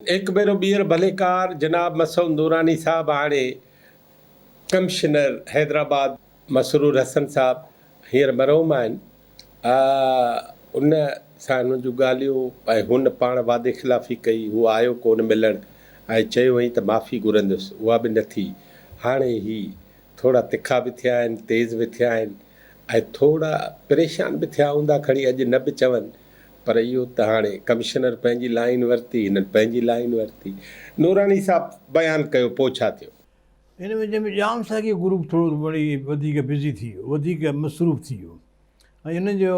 هڪ ڀيرو ٻيهر ڀليڪار جناب مسعود نوراني صاحب هاڻي ڪمشنر حيدرآباد مسرور حسن صاحب هينئر مرحوم آهن ان سان هن جون ڳالهيون ۽ هن پاڻ وعدي خلافي ڪئي هو آيو ڪونه ملڻ ۽ چيو هئائين ته معافي گهرندس اها به نه ٿي هاڻي هي ٿورا تکا به ٿيا آهن تيز به ٿيا آهن ۽ ٿورا پريشان به ٿيا هوندا کڻي اڄ نه به چون پر اهو ته هاڻي ڪمشنر پنهنجي لائين ورتي، هنن پنهنجي لائين ورتي. نوراني صاحب بيان ڪيو پوء ڇا ٿيو؟ ان وچ ۾ ڄام ساقي گروپ ٿورو وري وڌيڪ بزي ٿي ويو، وڌيڪ مصروف ٿي ويو ۽ ان جو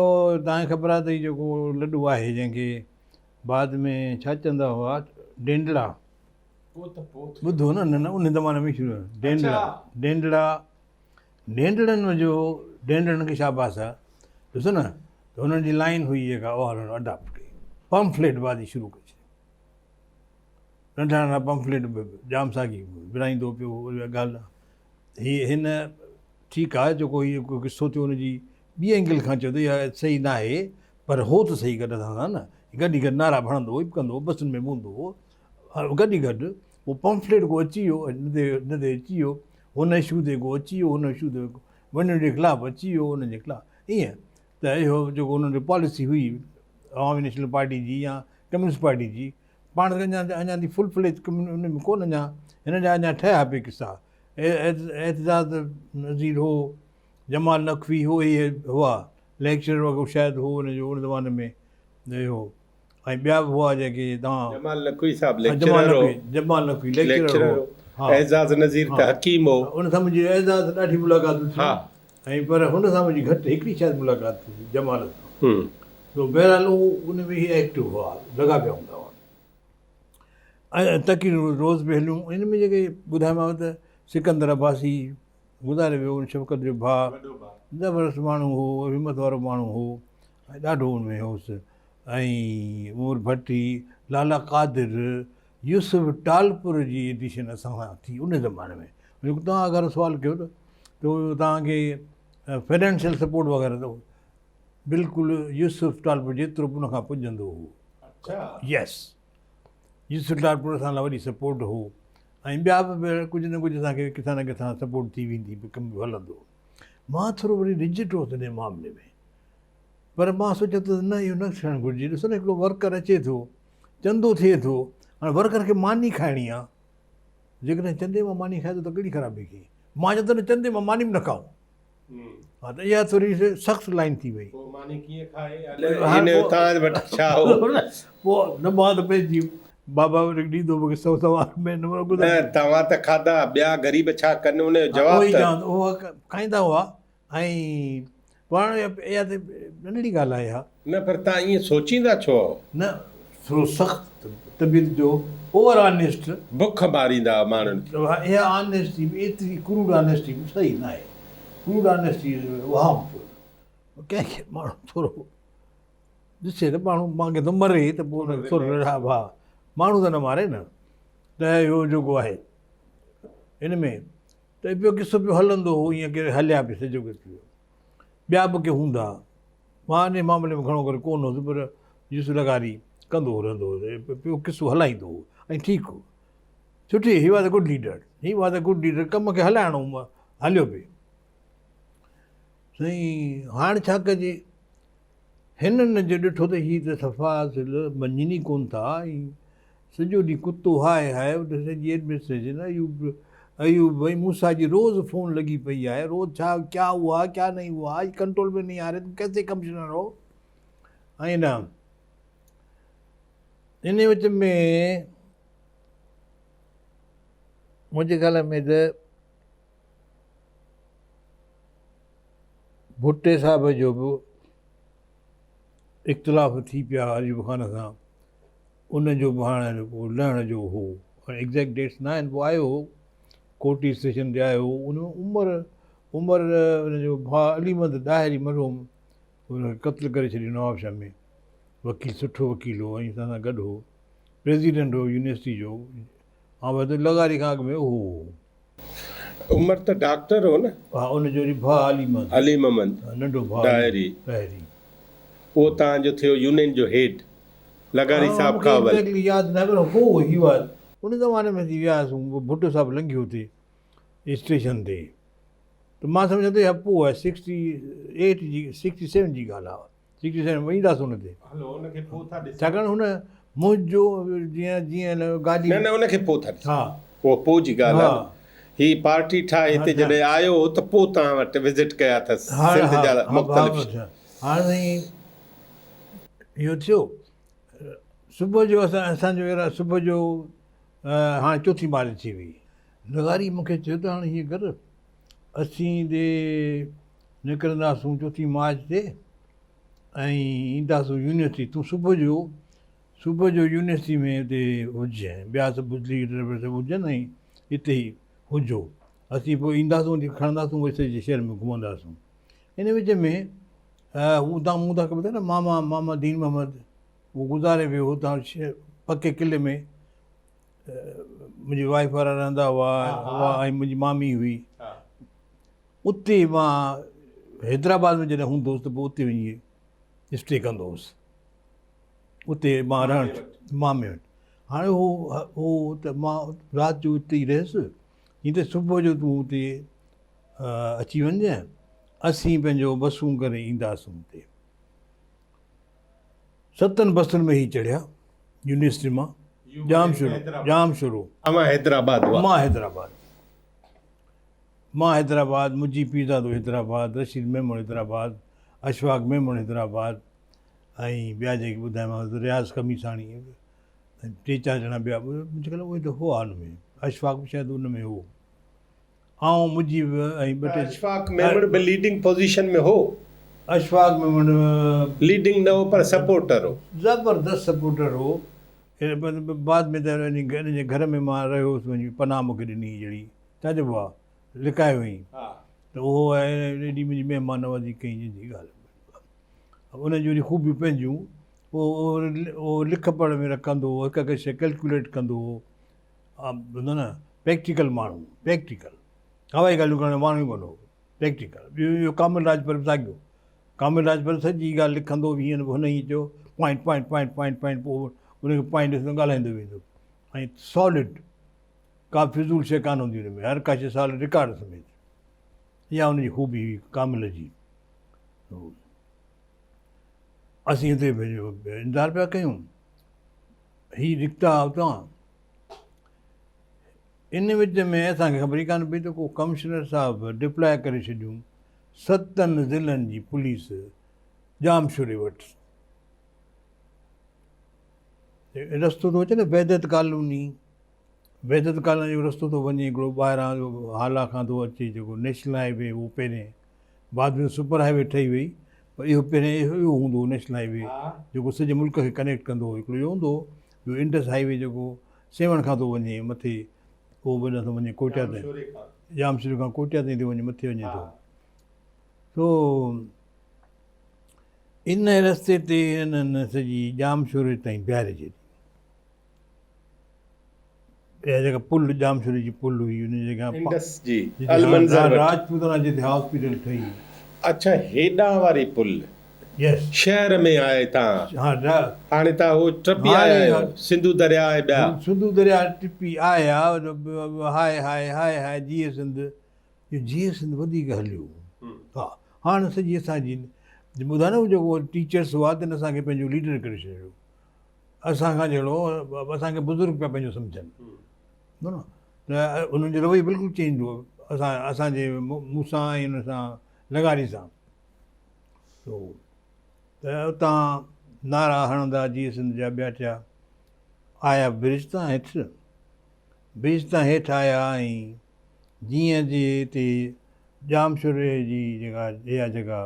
توهان کي خبر آهي ته هي جيڪو لڏو آهي جنهن کي بعد ۾ ڇا چوندا هئا ڊينڊڙا ٻڌو نه نه ان زماني ۾ شروع ڊينڊڙا ڊينڊڙا ڊينڊڙن جو ڊينڊڙن کي شاباس آ ڏسو نه ته هنن جي لائين هئي جيڪا اها هنن اڊاپٽ ڪئي پمفليٽ بازي شروع ڪئي ڇڏي ننڍا ننڍا پمفليٽ به ڄام ساقي ورهائيندو پيو هو اها ڳالهه هي هن ٺيڪ آهي جيڪو هي قصو ٿيو هن جي ٻي اينگل کان چيو ته اها صحيح نه آهي پر هو ته صحيح گڏ اسان سان نه گڏ ئي گڏ نعرا به هڻندو هو ڪندو هو بسن ۾ به هوندو هو گڏ ئي گڏ پوء پمفليٽ ڪو اچي ويو هن تي هن تي اچي ويو هن اشو تي ڪو اچي ويو هن اشو تي ونڊ جي خلاف اچي ويو ان جي خلاف ائين ته اهو جيڪو انهن جي پاليسي هئي عوامي نيشنل پارٽي جي يا ڪميونسٽ پارٽي جي پاڻ ته اڃا اڃا تائين فل فليج ان ۾ ڪونه اڃا هن جا اڃا ٺهيا پئي قصا اعتزاز نظير هو جمال نقوي هو اهي هئا ليڪچرر وغيره شايد هو ان جو ان زماني ۾ اهو ۽ ٻيا به هئا جيڪي توهان جمال نقوي صاحب ليڪچرر هو. جمال نقوي ليڪچرر هو. اعزاز نظير ته حڪيم هو. ان سان منهنجي اعزاز سان ڏاڍي ملاقاتون ٿيون ۽ پر هن سان منهنجي گهٽ هڪڙي شايد ملاقات ٿي هئي جمال سان. سو بهرحال هو ان ۾ هي ايڪٽو هئا لڳا پيا هوندا هئا ۽ تقريرون روز به هليون ان ۾ جيڪي ٻڌايومانو ته سڪندر عباسي گذاري ويو ان شفقت جو ڀاء زبردست ماڻهو هو همت وارو ماڻهو هو ۽ ڏاڍو ان ۾ هوس ۽ عمر ڀٽي، لالا قادر، يوسف ٽالپر جي ايڊيشن اسان سان ٿي ان زماني ۾ جيڪو توهان اگر سوال ڪيو ته توهان کي فنانشل سپورٽ وغيره ته بلڪل يوسف ٽالپر جيترو به ان کان پڄندو هو. يس يوسف ٽالپر اسان لاء وڏي سپورٽ هو ۽ ٻيا به ڪجهه نه ڪجهه اسان کي ڪٿان نه ڪٿان سپورٽ ٿي ويندي به ڪم به هلندو هو. مان ٿورو وري رجٽ هوس ان معاملي ۾ پر مان سوچيو ته نه اهو نه ٿيڻ گهرجي ڏسو نه هڪڙو ورڪر اچي ٿو چندو ٿئي ٿو هاڻي ورڪر کي ماني کائڻي آ جيڪڏهن چندي مان ماني کائي ٿو ته ڪهڙي خرابي کي مان چوان ٿو نه چندي مان ماني به نه کائون ها ته اها ٿوري سخت لائن ٿي وئي پوء ماني ڪيئن کائي هن توهان وٽ ڇا هو پوء نه مان ته پنهنجي بابا وري ڏيندو مونکي سو سوا مهينو نه توهان ته کاڌا ٻيا غريب ڇا ڪن ان جو جواب ته اهو کائيندا هئا ۽ پاڻ اها ته ننڍڙي ڳالهه آهي ها. نه پر توهان ائين سوچيندا ڇو آهو؟ نه ٿورو سخت طبيعت جو اوور آنيسٽ. بک ماريندا آهو ماڻهن کي. اها آنيسٽي به ايتري ڪروڊ آنيسٽي به صحيح ناهي. ڪروڊ آنيسٽي از هارمفل. ڪنهن کي ماڻهو ٿورو ڏسي ته ماڻهو مانگي ٿو مري ته پوء ان کي ٿورو ها ماڻهو ته نه ماري نه ته اهو جيڪو آهي ان ۾ ته پيو قصو پيو هلندو هو ائين ڪري هليا پئي سڄو ڪجهه ٿي ويو. ٻيا به ڪي هوندا. مان انهي معاملي ۾ گهڻو ڪري ڪونه هوس پر يوسف لغاري ڪندو رهندو هو پيو قصو هلائيندو هو ۽ ٺيڪ هو. سٺي he was a good leader he was a good leader ڪم کي هلائڻو هليو پئي. سائين هاڻ ڇا ڪجي؟ هنن جو ڏٺو ته هي ته صفا اصل مڃين ئي ڪونه ٿا ۽ سڄو ڏينهن ڪتو هاء هاء اتي سڄي ايڊمنسٽريشن ايوب ايوب ۽ موسيٰ جي روز فون لڳي پئي آهي روز ڇا ڪيا هوا ڪيا نهين هوا آج ڪنٽرول ۾ نهين آ رهي تم ڪيسي ڪمشنر هو ۽ نه ان وچ ۾ منهنجي خيال ۾ ته ڀٽي صاحب جو به اختلاف ٿي پيا ايوب خان سان ان جو به هاڻ لهڻ جو هو ايگزيڪٽ ڊيٽس نه آهن پوء آيو هو ڪوٽي اسٽيشن تي آيو هو ان عمر عمر ان جو ڀاء علي محمد ڏاهري مرحوم ان کي قتل ڪري ڇڏيو نوابشاهه ۾ وڪيل سٺو وڪيل هو ۽ اسان سان گڏ هو پريزيڊنٽ هو يونيورسٽي جو ها لغاري کان اڳ ۾ اهو هو عمر ته ڊاڪٽر هو نه؟ ها ان جو وري ڀاء علي محمد. علي محمد ننڍو ڀاء ڏاهري. ڏاهري. اهو توهان جو ٿيو يونين جو هيڊ. لغاري صاحب کان اول. مونکي ياد ناهي پر هو هي وار ان زماني ۾ اسين وياسون ڀٽو صاحب لنگهيو اتي اسٽيشن تي ته مان سمجهان ٿو اها پوء آهي سڪسٽي ايٽ جي سڪسٽي سيون جي ڳالهه آهي سڪسٽي سيون وينداسون ان تي هلو ان کي پوء ٿا ڏسون ڇاڪاڻ هن منهنجو جيئن جيئن گاڏي نه نه ان کي پوء ٿا ڏسون ها اهو پوء جي ڳالهه آهي هي پارٽي ٺاهي هتي جڏهن آيو هو ته پوء توهان وٽ وزٽ ڪيا اٿس سنڌ جا مختلف هاڻ سائين اهو ٿيو صبح جو اسان اسان جو صبح جو هاڻ چوٿين مارچ ٿي وئي لغاري مون کي چيو ته هاڻ هيئن ڪر اسين the نڪرنداسون چوٿين مارچ تي ۽ اينداسون يونيورسٽي تون صبح جو صبح جو يونيورسٽي ۾ اتي هججانء ٻيا سڀ ليڊر سڀ هجن ۽ اتي ئي هجو اسين پوء اينداسون وري کڻنداسون وري سڄي شهر ۾ گهمنداسون ان وچ ۾ هو تان مون تان ٻڌايو نه ماما ماما دين محمد هو گذاري ويو هو تان پڪي قلعي ۾ منهنجي وائيف وارا رهندا هئا ۽ منهنجي مامي هئي اتي مان حيدرآباد ۾ جڏهن هوندو هوس ته پوء اتي وڃي اسٽي ڪندو هوس اتي مان رهڻ مامي وٽ هاڻي هو هو ته مان رات جو اتي ئي رهيس چيائين ته صبح جو تون اتي اچي وڃجانء اسين پنهنجو بسون ڪري اينداسون اتي ستن بسن ۾ هي چڙهيا يونيورسٽي مان ڄام شورو ڄام شورو اوهان حيدرآباد هئا مان حيدرآباد مان حيدرآباد مجيب پيرزادو حيدرآباد رشيد ميمڻ حيدرآباد اشفاق ميمڻ حيدرآباد ۽ ٻيا جيڪي ٻڌايومانس رياض خميساڻي ۽ ٽي چار ڄڻا ٻيا منهنجي خيال اهي ته هئا ان ۾ اشفاق به شايد ان ۾ هو آئون مجيب ۽ ٻه ٽي اشفاق ميمڻ به ليڊنگ پوزيشن ۾ هو. اشفاق ميمڻ. ليڊنگ نه هو پر سپورٽر هو. زبردست سپورٽر هو. بعد ۾ ته ان جي گهر ۾ مان رهيو هوس وڃي پناهه مون کي ڏني جهڙي ڇا چئبو آهي لڪايو هئائين ته اهو ايڏي منهنجي مهمان نوازي ڪئي جنهن جي ڳالهه ان جون وري خوبيون پنهنجون اهو لک پڙهه ۾ رکندو هو هڪ هڪ شيء ڪيلڪيوليٽ ڪندو هو ٻڌو نه پريڪٽيڪل ماڻهو پريڪٽيڪل هوائي ڳالهيون ڪرڻ جو ماڻهو ئي ڪونه هو پريڪٽيڪل ٻيو اهو ڪامل راڄپر به ساڳيو ڪامل راڄپر سڄي ڳالهه لکندو به هيئن هن هيئن چيو point point point point point پوء ان کي پوائنٽ ڏسندو ڳالهائيندو ويندو ۽ سالڊ ڪا فضول شيء ڪانه هوندي هن ۾ هر ڪا شيء سالڊ رڪارڊ سميت اها هن جي خوبي هئي ڪامل جي اسين اتي انتظار پيا ڪيون هي نڪتا اتان ان وچ ۾ اسان کي خبر ئي ڪانه پئي ته ڪو ڪمشنر صاحب ڊپلاء ڪري ڇڏيون ستن ضلعن جي پوليس ڄامشوري وٽ. رستو ٿو اچي نه وحدت ڪالوني، وحدت ڪالوني جو رستو ٿو وڃي هڪڙو ٻاهران هالا کان ٿو اچي جيڪو نيشنل هاء وي هو پهرين بعد ۾ سپر هاء وي ٺهي وئي پر اهو پهرين اهو هوندو هو نيشنل هاء وي جيڪو سڄي ملڪ کي ڪنيڪٽ ڪندو هو هڪڙو اهو هوندو هو ٻيو انڊس هاء وي جيڪو سيوهڻ کان ٿو وڃي مٿي اهو به ٿو وڃي ڪوئٽيا تائين ڄامشوري کان ڪوئٽيا تائين ٿو وڃي مٿي وڃي ٿو سو ان رستي تي هنن سڄي ڄامشوري تائين بيهاري ڇڏي اها جيڪا پل ڄامشوري جي پل هئي ان جي انڊس جي المنظر وٽ راجپوتانا جتي هاسپيٽل ٺهي. اڇا هيڏانهن واري پل شهر ۾ آهي تان هاڻي تان هو ٽپي آيا آهيو سنڌو درياء ۽ ٻيا. سنڌو درياء ٽپي آيا هاء هاء هاء هاء جيئي سنڌ اهو جيئي سنڌ وڌيڪ هليو ها هاڻ سڄي اسان جي ٻڌايو نه جيڪو ٽيچرس هئا تن اسان کي پنهنجو ليڊر ڪري ڇڏيو اسان کان جهڙو اسان کي بزرگ پيا پنهنجو سمجهن نه ته انهن جو رويو بلڪل چينج هو اسان اسان جي مون سان ۽ ان سان لغاري سان سو ته اتان نعرا هڻندا جيئي سنڌ جا ٻيا ٽيا آيا برج تان هيٺ برج تان هيٺ آيا ۽ جيئن جي هتي ڄامشوري جي جيڪا اها جيڪا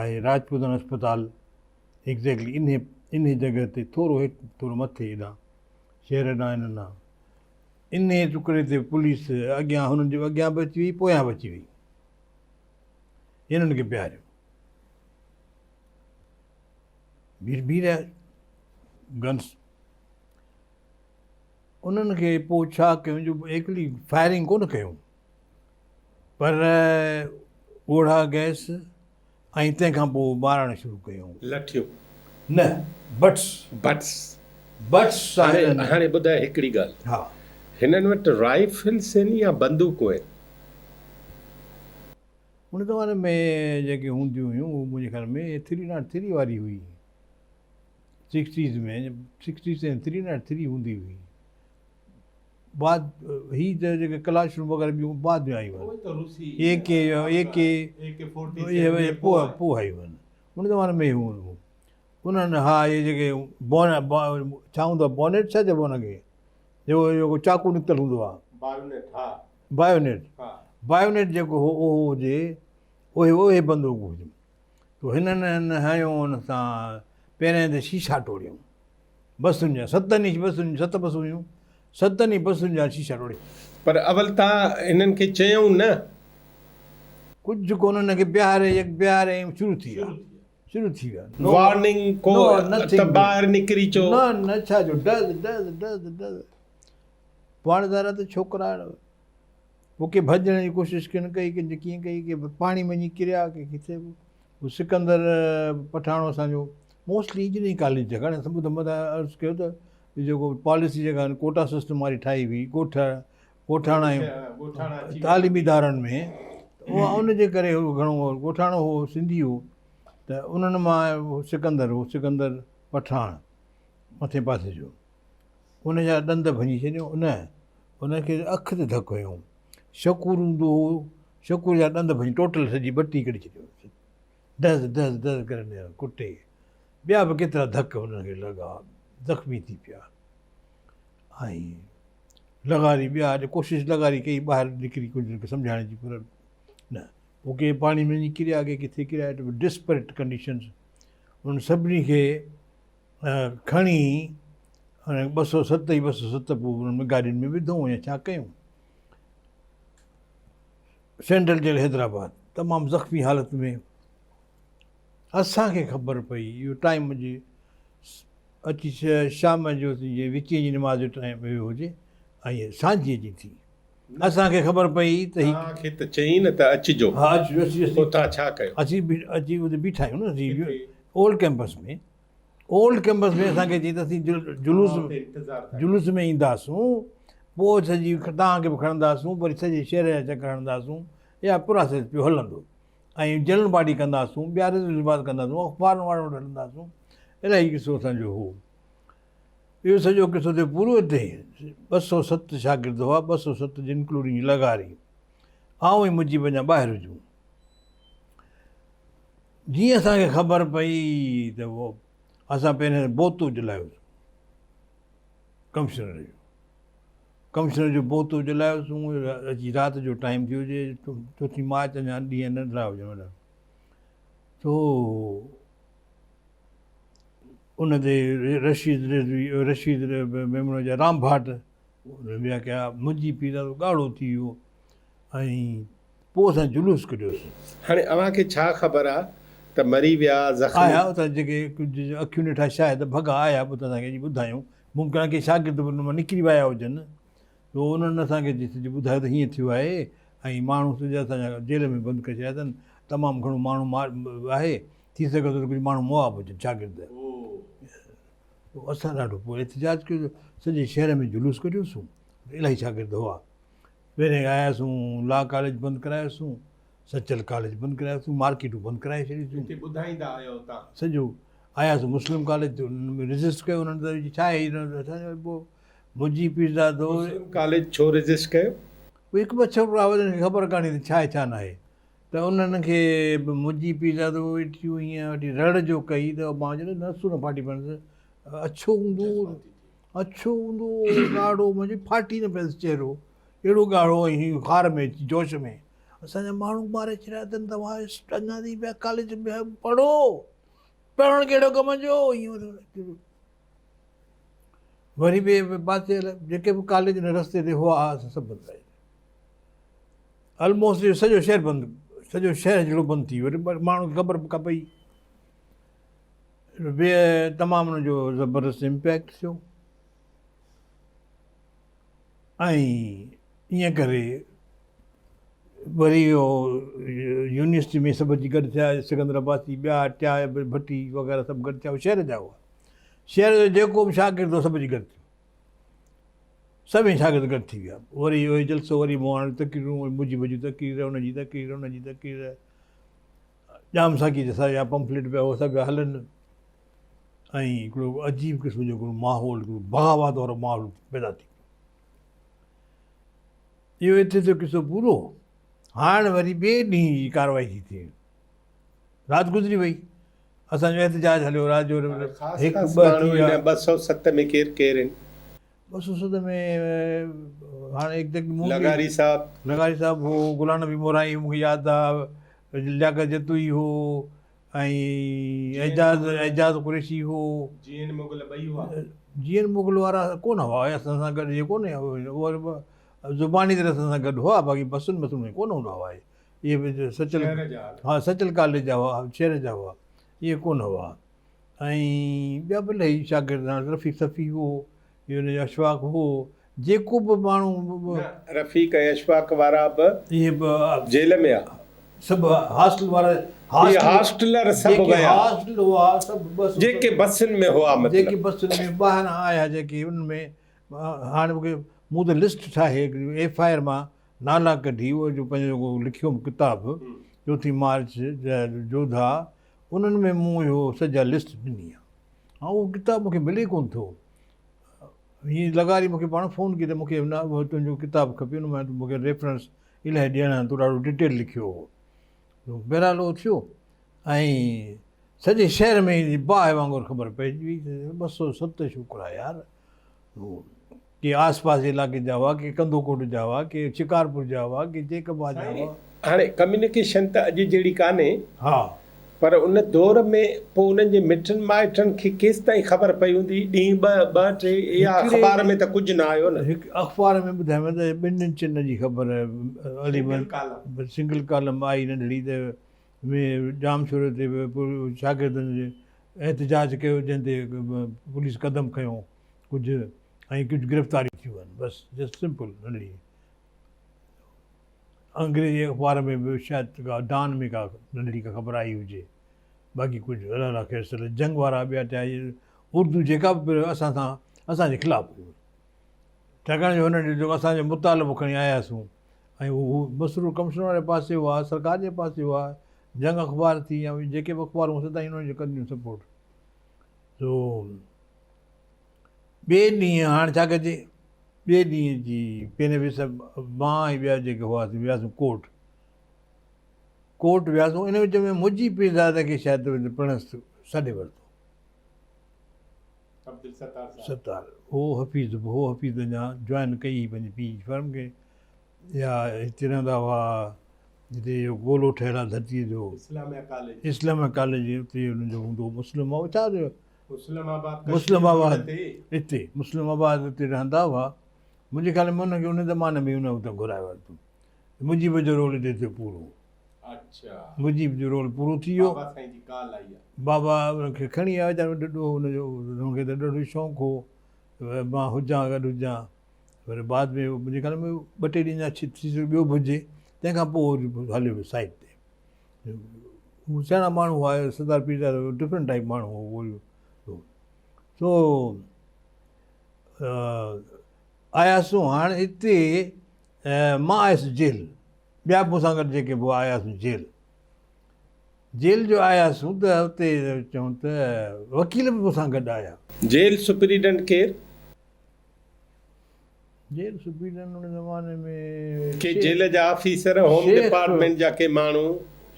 آهي راجپوتن اسپتال ايگزيڪٽلي انهي انهي جڳهه تي ٿورو هيٺ ٿورو مٿي هيڏانهن شهر ڏانهن هنن ڏانهن انهي ٽڪري تي پوليس اڳيان هنن جي اڳيان به اچي وئي پويان به اچي وئي هنن کي بيهاريو بير بير گنس انهن کي پوء ڇا ڪيون جو ايڪلي فائرنگ ڪونه ڪيون پر ڳوڙها گئس ۽ تنهن کان پوء مارڻ شروع ڪيائون. لٺيون. نه بٽس. بٽس. بٽس سان هنن. هاڻي ٻڌاء هڪڙي ڳالهه. ها. هنن وٽ رائفلس آهن يا بندوقون آهن؟ ان زماني ۾ جيڪي هونديون هيون اهو منهنجي خيال ۾ ٿري not three واري هئي. Sixties ۾ sixties ۾ three not three هوندي هئي. بعد هي ته جيڪي ڪلاشن وغيره ٻيون بعد ۾ آيون آهن. اي ڪي اي ڪي اهي پوء پوء آيون آهن. ان زماني ۾ هو هو. انهن ها اهي جيڪي بون ڇا هوندو آهي بونيٽ ڇا چئبو آهي ان کي جيڪو جيڪو چاقو نڪتل هوندو آهي. بايونيٽ ها. بايونيٽ بايونيٽ جيڪو هو اهو هجي اهي اهي بندوقون هجن تو هنن هنيو ان سان پهرين ته شيشا ٽوڙيائون. بسن جا ستن ئي بسن ست بسون هيون ستن ئي بسن جا شيشا ٽوڙي. پر اول تان هنن کي چيائون نه. ڪجهه ڪونه هن کي بيهاري يڪ بيهاري ۽ شروع ٿي ويا شروع ٿي ويا. وارننگ ڪو ته ٻاهر نڪري چو. نه نه ڇا جو ڊز ڊز ڊز ڊز پاڻ ظاهر آهي ته ڇوڪرا پوء ڪي ڀڄڻ جي ڪوشش ڪن ڪئي ڪن ڪيئن ڪئي ڪي پاڻي ۾ وڃي ڪريا ڪي ڪٿي به. هو سڪندر پٺاڻو اسان جو موسٽلي انجنيئرنگ ڪاليج جا گهڻا سڀ ته عرض ڪيو ته جيڪو پاليسي جيڪا ڪوٽا سسٽم واري ٺاهي هئي ڳوٺ ڳوٺاڻا تعليمي ادارن ۾ اها ان جي ڪري هو گهڻو ڳوٺاڻو هو سنڌي هو ته انهن مان سڪندر هو سڪندر پٺاڻ مٿين پاسي جو ان جا ڏند ڀڃي ڇڏيو نه ان کي اک تي ڌڪ هنيو شڪور هوندو هو شڪور جا ڏند ڀڃي ٽوٽل سڄي ٻٽي ڪڍي ڇڏيو ڊز ڊز ڊز ڪري ڪٽي ٻيا به ڪيترا ڌڪ هنن کي لڳا زخمي ٿي پيا ۽ لغاري ٻيا ڪوشش لغاري ڪئي ٻاهر نڪري ڪجهه سمجهائڻ جي پر نه پوء ڪي پاڻي ۾ وڃي ڪريا ڪي ڪٿي ڪريا ڊسپريٽ ڪنڊيشنز انهن سڀني کي کڻي 207 ئي 207 پوء انهن ۾ گاڏين ۾ وڌو يا ڇا ڪيون سينٽرل جيل حيدرآباد تمام زخمي حالت ۾ اسان کي خبر پئي اهو ٽائيم جي اچي شام جو جي وچين جي نماز جو ٽائيم ويو هجي ۽ سانجهي جي ٿي اسان کي خبر پئي ته هي توهان کي ته چئين نه ته اچجو ها اچجو اچجو پوء توهان ڇا ڪيو؟ اسين اچي اتي بيٺا آهيون نه اسين اولڊ ڪيمپس ۾ اولڊ ڪيمپس ۾ اسان کي چئي ته اسين جلوس جلوس ۾ اينداسون پوء سڄي توهان کي به کڻنداسون وري سڄي شهر جا چڪر هڻنداسون اها پراسيس پيو هلندو ۽ جنرل باڊي ڪنداسون ٻيا رزلٽ ڪنداسون اخبارن وارن وٽ هلنداسون الاهي قصو اسانجو هو اهو سڄو قصو ٿيو پورو اتي 207 شاگرد هئا 207 جي انڪلوڊنگ لغاري آئون ۽ مجيب اڃا ٻاهر هجون جيئن اسان کي خبر پئي ته اسان پهرين بوتو جلايوسون ڪمشنر جو ڪمشنر جو بوتو جلايوسون اچي رات جو ٽائيم ٿيو هجي چوٿين مارچ اڃا ڏينهن ننڍڙا هجن وڏا تو ان تي رشيد رضوي رشيد ميمڻ جا رام ڀاٽ ٻيا ڪيا منهنجي پير ڳاڙهو ٿي ويو ۽ پوء اسان جلوس ڪڍيوسين. هاڻي اوهان کي ڇا خبر آ ته مري ويا، زخمي. آيا اتان جيڪي ڪجهه اکيون ڏٺا شاهد ڀڳا آيا پوء ته اسان کي اچي ٻڌايائون. ممڪن آهي ڪي شاگرد به ان مان نڪري به آيا هجن. سو انهن اسان کي اچي سڄو ٻڌايو ته هيئن ٿيو آهي ۽ ماڻهو سڄا اسان جا جيل ۾ بند ڪري ڇڏيا اٿن. تمام گهڻو ماڻهو آهي. ٿي سگهي ٿو ته ڪجهه ماڻهو مئا به هجن شاگرد. پوء اسان ڏاڍو پوء احتجاج ڪيو. سڄي شهر ۾ جلوس ڪڍيوسون. الاهي شاگرد هئا. پهرين آياسون لا ڪاليج بند ڪرايوسون، سچل ڪاليج بند ڪرايوسون، مارڪيٽون بند ڪرائي ڇڏيوسون. هتي ٻڌائيندا آيو اتان. سڄو آياسون مسلم ڪاليج تي انهن ۾ ريزسٽ ڪيو انهن ته ڇا آهي اسان جو پوء منهنجي پيرزادو. مسلم ڪاليج ڇو ريزسٽ ڪيو؟ هڪ ٻه ڇوڪرا هئا جن کي خبر ڪانهي ته ڇا آهي ڇا ناهي ته انهن کي به منهنجي پيرزادو ويٺيون هيئن وٺي رڙ جو ڪئي ته مان چيو نسون نه ڦاٽي پونس اڇو هوندو هو. اڇو هوندو هو ڳاڙهو منهنجي ڦاٽي نه پيس چهرو اهڙو ڳاڙهو ۽ هي خار ۾ اچي جوش ۾ اسان جا ماڻهو ماري ڇڏيا اٿن توهان اڃا تائين پيا ڪاليج ۾ پڙهو پڙهڻ ڪهڙو ڪم جو وري ٻئي پاسي جيڪي به ڪاليج هن رستي تي هئا اسان سڀ بند ڪري آلموسٽ سڄو شهر بند سڄو شهر جهڙو بند ٿي ويو ماڻهو کي خبر به ڪا پئي به تمام ان جو زبردست امپيڪٽ ٿيو ۽ ائين ڪري وري اهو يونيورسٽي ۾ سڀ اچي گڏ ٿيا، سڪندر عباسي، ٻيا ٽيا ڀٽي وغيره سڀ گڏ ٿيا، اهي شهر جا هئا. شهر جو جيڪو به شاگرد هو سڀ اچي گڏ ٿيو. سڀئي شاگرد گڏ ٿي ويا. وري اهو ئي جلسو، وري مهاڻ تقريرون، وري مجيب جون تقرير، ان جي تقرير، ان جي تقرير. ڄام ساقي جا سارا پمفليٽ پيا هئا، سڀ پيا هلن ۽ هڪڙو عجيب قسم جو هڪڙو ماحول، هڪڙو بغاوت وارو ماحول پيدا ٿي ويو. اهو اتي ٿيو قصو پورو. هاڻ وري ٻئي ڏينهن جي ڪارروائي ٿي ٿئي. رات گذري وئي. اسان جو احتجاج هليو رات جو هڪ ٻه ٿي ويا. 207 ۾ ڪير ڪير آهن؟ 207 ۾ هاڻي ايگزيڪٽ مون لغاري صاحب. لغاري صاحب هو، غلام نبي مورائي مون کي ياد آ، لياقت جتوئي هو ۽ اعجاز اعجاز قريشي هو. جي اين مغل ٻئي هئا؟ جي اين مغل وارا ڪونه هئا، اسان سان گڏ اهي ڪونه هئا، زباني طرح اسان سان گڏ هئا، باقي بسن بسن ۾ ڪونه هوندا هئا اهي. اهي به سچل ها سچل ڪاليج جا هئا، شهر جا هئا، اهي ڪونه هئا. ۽ ٻيا به الاهي شاگرد هئا، رفيق صفي هو، اهو ان جو اشفاق هو، جيڪو به ماڻهو. نه رفيق ۽ اشفاق وارا به اهي به جيل ۾ ها. سڀ هاسٽل وارا، اهي هاسٽلر سڀ جيڪي ويا. هاسٽل هئا سڀ بس جيڪي بسن ۾ هئا مطلب. جيڪي بسن ۾ ٻاهران آيا جيڪي انهن ۾ هاڻي مون کي مون ته لسٽ ٺاهي هڪڙي ايف I R مان نالا ڪڍي اهو جو پنهنجو جيڪو لکيو هوم ڪتاب چوٿين مارچ جا جوڌا انهن ۾ مون اهو سڄا لسٽ ڏني آهي. ها اهو ڪتاب مون کي ملي ڪونه ٿو. هي لغاري مون کي پاڻ فون ڪئي ته مون کي نه اهو تنهنجو ڪتاب کپي ان مان مون کي ريفرنس الاهي ڏيڻا آهن تو ڏاڍو ڊيٽيل لکيو هو. بهرحال اهو ٿيو ۽ سڄي شهر ۾ باهه وانگر خبر پئجي وئي ته 207 ڇوڪرا يار ڪي آس پاس جي علائقي جا هئا، ڪي ڪنڌوڪوٽ جا هئا، ڪي شڪارپور جا هئا، ڪي جيڪب آباد جا هئا. هاڻي ڪميونيڪيشن ته اڄ جهڙي ڪانهي. ها. پر ان دور ۾ پوء انهن جي مٽن مائٽن کي ڪيستائين خبر پئي هوندي؟ ڏينهن ٻه، ٻه ٽي يا اخبار ۾ ته ڪجهه نه آيو نه. هڪ اخبار ۾ ٻڌايو ته ٻن چن جي خبر علي سنگل ڪالم آئي ننڍڙي ته ۾ ڄامشوري تي شاگردن احتجاج ڪيو جنهن تي پوليس قدم کنيو. ڪجهه ۽ ڪجهه گرفتاريون ٿيون آهن بس جسٽ سمپل ننڍڙي انگريزي اخبار ۾ به شايد ڪا ڊان ۾ ڪا ننڍڙي ڪا خبر آئي هجي باقي ڪجهه الله الله خير صلي جنگ وارا ٻيا ٽيا اردو جيڪا به اسان سان اسان جي خلاف هئي ڇاڪاڻ جو هنن جو اسان جو مطالبو کڻي آياسون ۽ هو مسرور ڪمشنر واري پاسي هئا سرڪار جي پاسي هئا جنگ اخبار ٿي يا جيڪي به اخبارون سدائين انهن جو ڪنديون سپورٽ سو ٻئي ڏينهن هاڻ ڇا ڪجي؟ ٻئي ڏينهن جي پهرين ويس مان ۽ ٻيا جيڪي هئاسين وياسون ڪورٽ. ڪورٽ وياسون ان وچ ۾ مجيب پيرزاده کي شايد پڻس سڏي ورتو. عبدالستار صاحب. ستار هو حفيظ به هو حفيظ اڃا جوائن ڪئي هئي پنهنجي پيء جي فرم کي يا هتي رهندا هئا جتي اهو گولو ٺهيل آهي ڌرتيء جو اسلاميه ڪاليج. اسلاميه ڪاليج اتي هن جو هوندو هو مسلم هو ڇا جو مسلم آباد مسلم آباد اتي مسلم آباد اتي رهندا هئا منهنجي خيال ۾ ان کي ان زماني ۾ ان اتي گهرائي ورتو مجيب جو رول اتي ٿيو پورو اچھا مجيب جو رول پورو ٿي ويو بابا سائين جي ڪال آئي آ بابا ان کي کڻي آيو ويچارو ڏڍو هن جو هن کي ته ڏاڍو شوق هو مان هجان گڏ هجان پر بعد ۾ منهنجي خيال ۾ ٻه ٽي ڏينهن جا ٿي سگهي ٻيو به هجي تنهن کان پوء هليو ويو سائيڊ تي هو سياڻا ماڻهو هئا سردار پيرزادو ڊفرنٽ ٽائپ ماڻهو هو اهو سو آياسون هاڻ اتي مان آيس جيل ٻيا به مون سان گڏ جيڪي به آياسون جيل جيل جو آياسون ته اتي چون ته وڪيل به مون سان گڏ آيا. جيل سپريڊنٽ ڪير؟ جيل سپريڊنٽ ان زماني ۾. ڪي جيل جا آفيسر، هوم ڊپارٽمينٽ جا ڪي ماڻهو.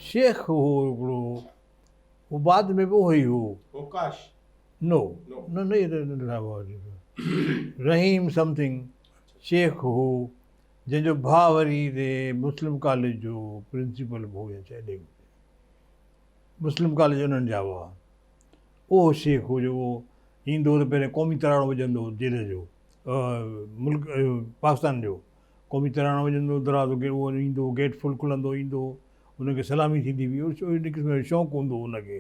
شيخ هو هڪڙو، هو بعد ۾ به اهو ئي هو. اوڪاش؟ نو نه نه اهي ته ننڍڙا هئا. رحيم سمٿنگ شيخ هو، جنهن جو ڀاء وري هتي مسلم ڪاليج جو پرنسپل به هو يا ڇا اهڙي مسلم ڪاليج انهن جا هئا. اهو شيخ هو جيڪو ايندو هو ته پهرين قومي ترانو وڄندو هو جيل جو ملڪ پاڪستان جو قومي ترانو وڄندو هو دروازو اهو ايندو هو گيٽ فل کلندو ايندو هو ان کي سلامي ٿيندي هئي ان قسم جو شوق هوندو هو ان کي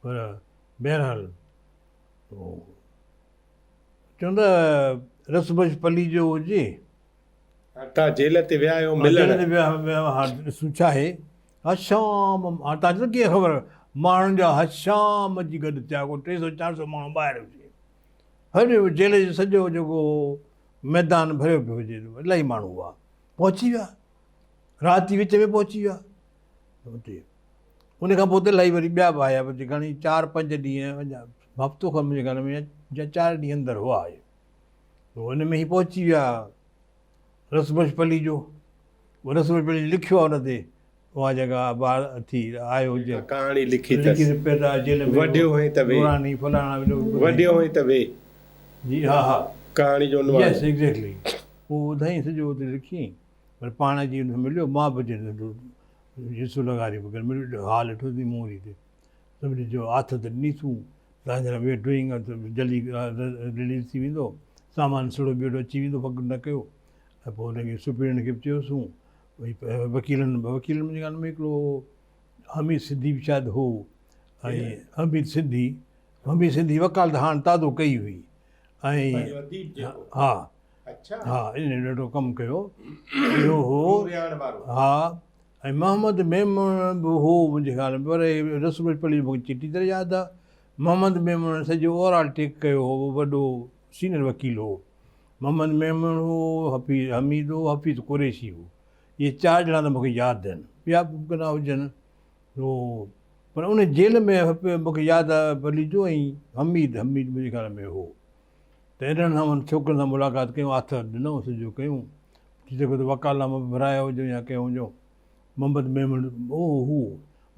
پر بهرحال چون ته رس بخش پليجو هجي هاڻ توهان جيل تي ويا آهيو ملڻ. جيل تي ويا هاڻ ڏسون ڇا آهي. هشام هاڻ توهان چوندو ڪيئن خبر ماڻهن جا هشام جي گڏ ٿيا ڪو ٽي سو چار سو ماڻهو ٻاهر هجي. هر جيل جو سڄو جيڪو ميدان ڀريو پيو هجي الاهي ماڻهو هئا پهچي ويا رات جي وچ ۾ پهچي ويا اتي ان کان پوء ته الاهي وري ٻيا به آيا گهڻي چار پنج ڏينهن هفتو کن منهنجي خيال ۾ يا چار ڏينهن اندر هئا اهي ان ۾ هي پهچي ويا رس بخش پليجو رس بخش پليجو لکيو آهي ان تي اها جيڪا ٻار ٿي آيو هجي ڪهاڻي لکي اٿس پيدا جيل ۾ وڍيو هئين ته وي نوراني فلاڻا وڍيو هئين ته وي جي ها ها ڪهاڻي جو عنوان يس ايگزيڪٽلي اهو ٻڌائين سڄو اتي لکيائين پر پاڻ اچي ان سان مليو مان به اچي يسوع لغاري به گڏ مليو حال ڏٺو اٿئي مون وري سڀني چيو آٿت ڏنيسون تنهن جي لاء وي ڊوئنگ جلدي رليز ٿي ويندو سامان سڙو ٻيڙو اچي ويندو فڪر نه ڪيو ۽ پوء هن کي سپريڊنٽ کي به چيوسون ڀئي وڪيلن وڪيلن منهنجي خيال ۾ هڪڙو حميد سنڌي به شايد هو ۽ حميد سنڌي حميد سنڌي وڪالت هاڻ تازو ڪئي هئي ۽ ها ها ان ڏاڍو ڪم ڪيو اهو هو ها ۽ محمد ميمڻ به هو منهنجي خيال ۾ پر رسول بخش پليجو مونکي چٽي طرح ياد آهي محمد ميمڻ سڄو اوور آل ٽيڪ ڪيو هو وڏو سينئر وڪيل هو محمد ميمڻ هو حفيظ حميد هو حفيظ قريشي هو اهي چار ڄڻا ته مونکي ياد آهن ٻيا به ممڪن آهي هجن هو پر ان جيل ۾ مونکي ياد آهي پليجو ۽ حميد حميد منهنجي خيال ۾ هو ته انهن سان انهن ڇوڪرن سان ملاقات ڪيون آٿت ڏنو سڄو ڪيون ٿي سگهي ٿو وڪالنامو به ڀرايا هجن يا ڪيو هجون محمد ميمڻ هو هو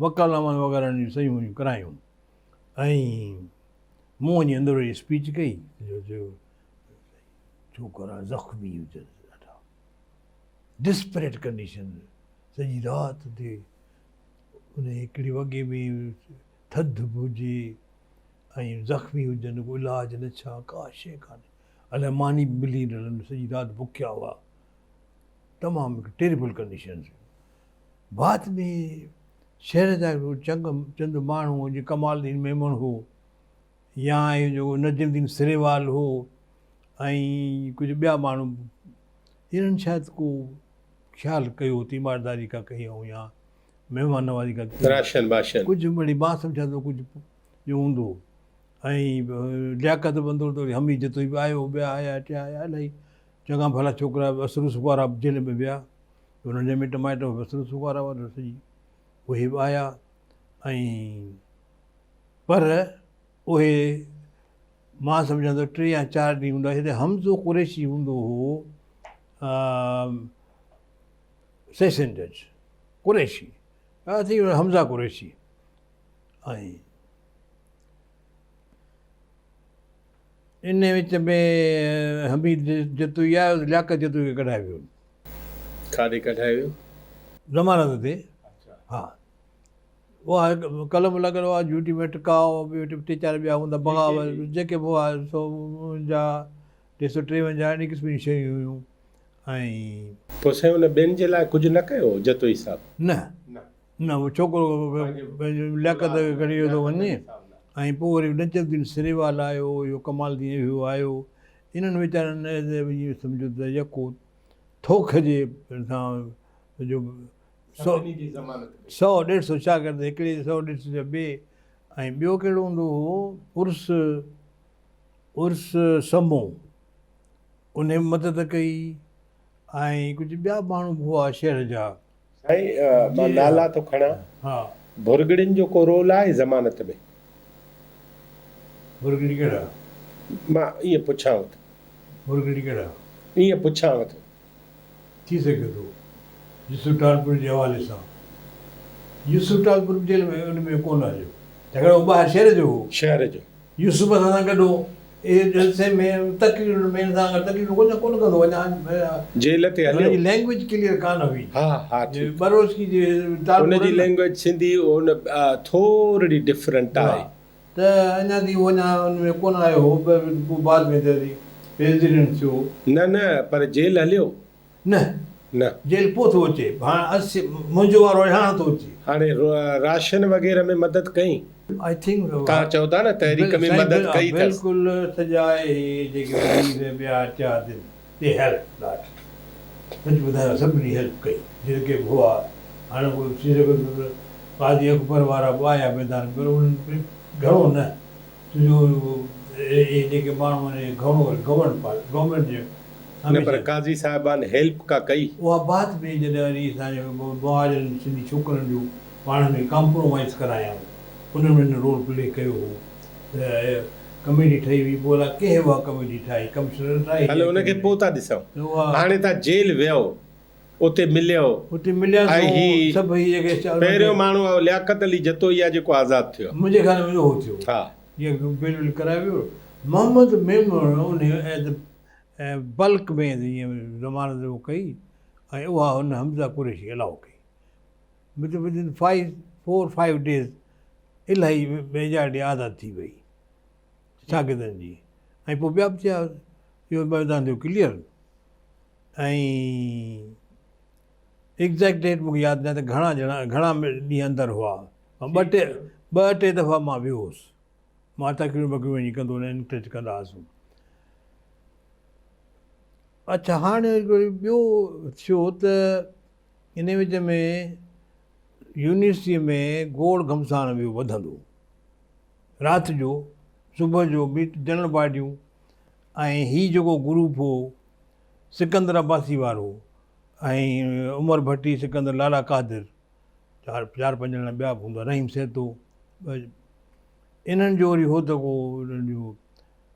وڪالناما وغيره جون صحيحون ڪرايون ۽ مون وڃي اندر وڃي اسپيچ ڪئي جو چيو ڇوڪرا زخمي هجن ڏاڍا ڊسپريٽ ڪنڊيشن سڄي رات تي ان هڪڙي وڳي ۾ ٿڌ به هجي ۽ زخمي هجن ڪو علاج نه ڇا ڪا شيء ڪانهي الائي ماني به ملي نه رهن سڄي رات بکيا هئا تمام هڪ ٽيريبل ڪنڊيشن بعد ۾ شهر جا چنگ چند ماڻهو جي ڪمال الدين ميمڻ هو يا اهو جيڪو نجم الدين سريوال هو ۽ ڪجهه ٻيا ماڻهو انهن شايد ڪو خيال ڪيو تيمارداري ڪا ڪئي هئائون يا مهمان نوازي ڪا ڪئي راشن باشن ڪجهه مڙئي مان سمجهان ٿو ڪجهه جو هوندو ۽ لياقت بندو ته وري حميد جتوئي به آيو ٻيا آيا ٽيا آيا الاهي چڱا ڀلا ڇوڪرا اسرو سڪوارا به جيل ۾ ويا انهن جا مٽ مائٽ به اسرو سڪوارا وارا سڄي اهي به آيا ۽ پر اهي مان سمجهان ٿو ٽي يا چار ڏينهن هوندا هتي حمزو قريشي هوندو هو سيشن جج قريشي حمزه قريشي ۽ ان وچ ۾ حميد جتوئي آيو ته لياقت جتوئي کي ڪڍائي ويو. ڪاڏي ڪڍائي ويو؟ ضمانت تي. ها. اها هڪ قلم لڳل هئا، جوٽي ۾ ٽڪاء، ٻيو ٽي چار ٻيا هوندا، بغاوت جيڪي به هئا سو 49 ٽي 353 اهڙي قسم جون شيون هيون ۽. پوء سائين ان ٻين جي لاء ڪجهه نه ڪيو جتوئي صاحب؟ نه. نه اهو ڇوڪرو پنهنجي لياقت کي کڻي ويو ٿو وڃي ۽ پوء وري نجم الدين سريوال آيو اهو ڪمال الدين اهو آيو انهن ويچارن ائين سمجهو ته يڪو ٿوڪ جي سان جو سو ڏيڍ سو شاگرد هڪڙي سو ڏيڍ سو ٻئي ۽ ٻيو ڪهڙو هوندو هو عرس عرس سمو ان مدد ڪئي ۽ ڪجهه ٻيا ماڻهو به هئا شهر جا سائين مان نالا ٿو کڻان. ڀرڳڙين جو ڪو رول آهي ضمانت ۾؟ ڀرڳڙي ڪهڙا؟ مان ائين پڇانو ٿو. ڀرڳڙي ڪهڙا؟ ائين پڇانو ٿو. ٿي سگهي ٿو يوسف ٽالپر جي حوالي سان. يوسف ٽالپر به جيل ۾ ان ۾ ڪونه هليو. ڇاڪاڻ هو ٻاهر شهر جو هو. شهر جو. يوسف اسان سان گڏ هو. اهي جلسي ۾ تقريرن ۾ هن سان گڏ تقريرون ڪونه ڪونه ڪندو هو اڃا جيل تي هليو. هن جي لينگويج ڪليئر ڪانه هئي. ها ها ٺيڪ. بروسڪي جي ٽالپرن. هن جي لينگويج سنڌي ان ٿورڙي ڊفرنٽ آهي. ته اڃا تائين هو اڃا ان ۾ ڪونه آيو هو پر پوء بعد ۾ ته وري پريزيڊنٽ ٿيو. نه نه پر جيل هليو. نه. نه. جيل پوء ٿو اچي. هاڻ اسي منهنجو وارو آهي هاڻ ٿو اچي. هاڻي راشن وغيره ۾ مدد ڪئي. I think توهان چئو ٿا نه تحريڪ ۾ مدد ڪئي اٿس. بلڪل سڄا اهي جيڪي وزير ٻيا ٽيا دل the help lot. سچ ٻڌايان سڀني هيلپ ڪئي جيڪي به هئا. هاڻي ڪو ٿي سگهي ٿو ته قاضي اڪبر وارا به آيا ميدان ۾ پر انهن به گهڻو نه ڇو جو اهي جيڪي ماڻهو آهن اهي گهڻو گورنمينٽ گورنمينٽ جي نه پر قاضي صاحبان هيلپ ڪا ڪئي. اها بعد ۾ جڏهن وري اسان جي مهاجرن سنڌي ڇوڪرن جو پاڻ ۾ ڪامپرومائيز ڪرايائون انهن ۾ هن رول پلي ڪيو هو ته ڪميٽي ٺهي هئي پوء الاء ڪنهن اها ڪميٽي ٺاهي ڪمشنر ٺاهي هل يا ان کي ڪنهن پوء ٿا ڏسون. ته اها هاڻي تان جيل ويئو اتي مليو اتي ملياسون ۽ هي سڀ هي جيڪي پهريون ماڻهو اهو لياقت علي جتوئي آهي جيڪو آزاد ٿيو. منهنجي خيال ۾ اهو ٿيو. ها. جيئن بيل ويل ڪرايو ويو. محمد ميمڻ انهي ايز بلڪ ۾ جيئن ضمانت اهو ڪئي ۽ اها هن حمزه قريشي الاء ڪئي. مطلب ودن فائيو فور فائيو ڊيز الاهي ميجارٽي آزاد ٿي وئي شاگردن جي ۽ پوء ٻيا به ٿيا اهو ميدان ٿيو ڪليئر ۽ ايگزيڪٽ ڊيٽ مونکي ياد ناهي ته گهڻا ڄڻا گهڻا ڏينهن اندر هئا ٻه ٽي ٻه ٽي دفعا مان ويو هوس مان تقريرون بقريرون وڃي ڪندو هوس انڪريج ڪندا هئاسون اڇا هاڻي هڪڙو ٻيو ٿيو ته ان وچ ۾ يونيورسٽيء ۾ گوڙ گهمسان ويو وڌندو رات جو صبح جو ميٽ جنرل باڊيون ۽ هي جيڪو گروپ هو سڪندر عباسي وارو ۽ عمر ڀٽي سڪندر لالا قادر چار چار پنج ڄڻا ٻيا به هوندا رحيم سهتو انهن جو وري هو ته ڪو انهن جو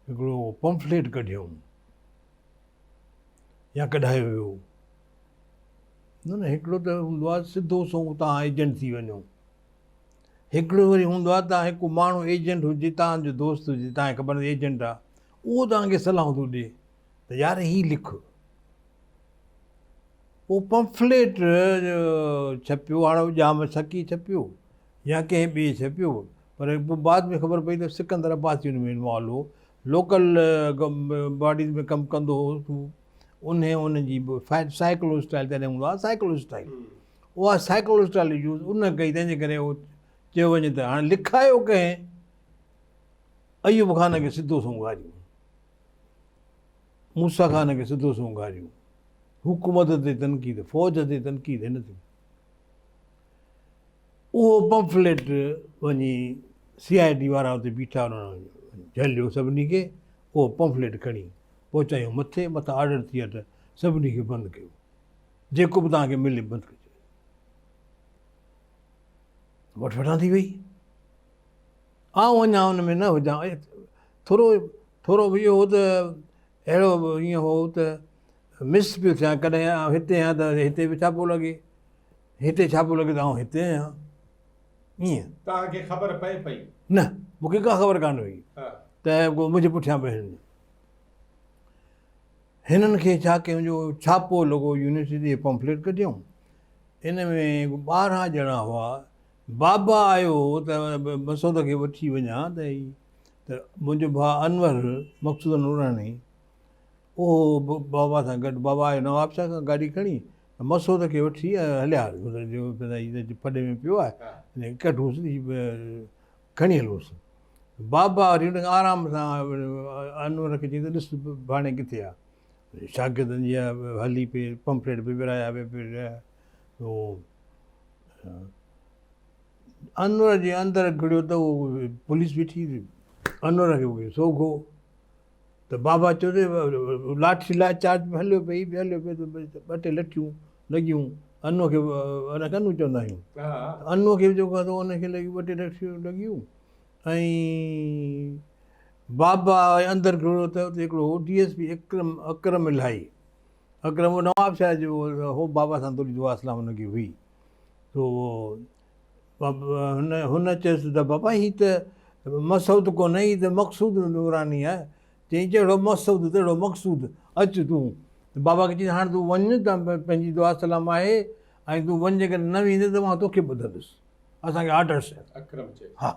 هڪڙو پمفليٽ ڪڍيائون يا ڪڍايو ويو نه نه هڪڙو ته هوندو آهي سڌو سنئون توهان ايجنٽ ٿي وڃو هڪڙو وري هوندو آهي توهان هڪ ماڻهو ايجنٽ هجي توهان جو دوست هجي توهان کي خبر نه ايجنٽ آهي اهو توهان کي صلاحون ٿو ڏي ته يار هي لک اهو پمفليٽ ڇپيو هاڻي ڄام سڪي ڇپيو يا ڪنهن ٻئي ڇپيو پر پوء بعد ۾ خبر پئي ته سڪندر عباسي ان ۾ انوالو هو لوڪل باڊيز ۾ ڪم ڪندو هو انهي ان جي سائيڪلو اسٽائل تڏهن هوندو آهي سائيڪلو اسٽائل اها سائيڪلو اسٽائل يوز ان ڪئي تنهن جي ڪري اهو چيو وڃي ته هاڻي لکايو ڪنهن ايوب خان کي سڌو سنئون گاريون موسيٰ خان کي سڌو سنئون گاريون حڪومت تي تنقيد فوج تي تنقيد هن تي اهو پمفليٽ وڃي سي I D وارا اتي بيٺا انهن جهليو سڀني کي اهو پمفليٽ کڻي پهچايون مٿي مٿان آرڊر ٿي ويا ته سڀني کي بند ڪيو جيڪو به توهان کي ملي بند ڪجو وٺ وٺان ٿي وئي آئون اڃا ان ۾ نه هجان ٿورو ٿورو به اهو هو ته اهڙو ائين هو ته مس پيو ٿيان ڪڏهن آئون هتي آهيان ته هتي به ڇا پيو لڳي هتي ڇا پيو لڳي ته آئون هتي آهيان ائين توهان کي خبر پئي پئي؟ نه مون کي ڪا خبر ڪانه هئي ته منهنجي پٺيان به هن هنن کي ڇا ڪيون جو ڇاپو لڳو يونيورسٽي تي پمفليٽ ڪڍيائون ان ۾ 12 ڄڻا هئا بابا آيو هو ته مسعود کي وٺي وڃان ته ته منهنجو ڀاء انور مقصود نوراڻي اهو به بابا سان گڏ بابا آيو نوابشاهه کان گاڏي کڻي مسعود کي وٺي هليا ڦڏي ۾ پيو آهي ڪڍوس کڻي هلوس بابا وري ان کي آرام سان انور کي چيائين ته ڏس ڀاڻي ڪٿي آ شاگردن جي هلي پئي پمفليٽ به ورهايا پئي انور جي اندر گهڙيو ته اهو پوليس ويٺي هئي انور کي سوگهو ته بابا چيو ته لاٺي لاء چارج به هليو پئي به هليو پئي ته ٻه ٽي لٺيون لڳيون انو کي ان کي انو چوندا آهيون انو کي جيڪو آهي ان کي لڳيون ٻه ٽي لٺيون لڳيون ۽ بابا اندر گهڙيو ته اتي هڪڙو هو D S P Akram Akram Elahi Akram Nawab Shah جو هو بابا سان ٿوري دعا سلام هن کي هئي تو هن هن چيس ته بابا هي ته مسعود ڪونهي هي ته مقصود نوراني آهي. چيائين جهڙو مسعود تهڙو مقصود اچ تون. بابا کي چيائين هاڻ تون وڃ ته پنهنجي دعا سلام آهي ۽ تون وڃ جيڪڏهن نه ويندين ته مان توکي ٻڌندس. اسان کي آرڊرس آهن. اڪرم چيو. ها.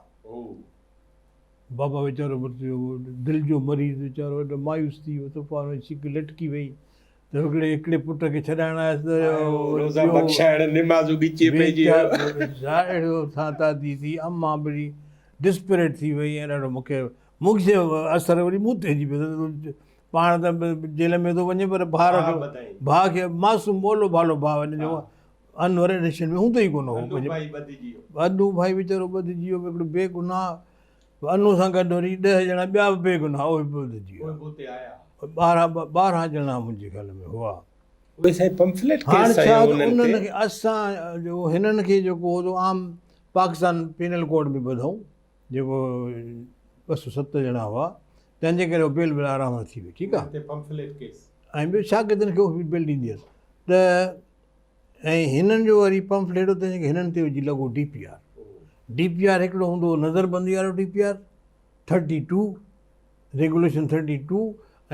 بابا ويچارو دل جو مريض ويچارو ايڏو مايوس ٿي ويو صفا هن جي سڪ لٽڪي وئي. ته هڪڙي هڪڙي پٽ کي ڇڏائڻ آيس ته روزا بخشائڻ نمازون ڳچيء پئجي ويو. اهڙو تعدي ٿي امان به ڊسپريٽ ٿي وئي ۽ ڏاڍو مون کي مون کي اثر وري مون تي اچي پيو. پاڻ ته جيل ۾ ٿو وڃي پر ڀاء ڀاء کي معصوم ٻولو ڀالو ڀاء هن جو انور ريشن ۾ هوندو ئي ڪونه هو. انو ڀائي ويچارو ٻڌجي ويو هڪڙو بي گناهه انو سان گڏ وري ڏهه ڄڻا ٻيا به بي گناهه اهي به ٻڌجي ويا. 12 ڄڻا منهنجي خيال ۾ هئا. اهي سائين پمفليٽ ڪيس آيو انهن تي. اسان جو هنن کي جيڪو هو سو عام پاڪستان پينل ڪوڊ ۾ ٻڌائون جيڪو 207 ڄڻا هئا تنهن جي ڪري هو بيل بيل آرام سان ٿي وئي ٺيڪ آهي. Pamphlet case. ۽ ٻيو شاگردن کي بيل ڏيندي هيس ته ۽ هنن جو وري پمفليٽ هو تنهن کي هنن تي وجهي لڳو D P R. D P R هڪڙو هوندو هو نظر بندي وارو D P R thirty two regulation thirty two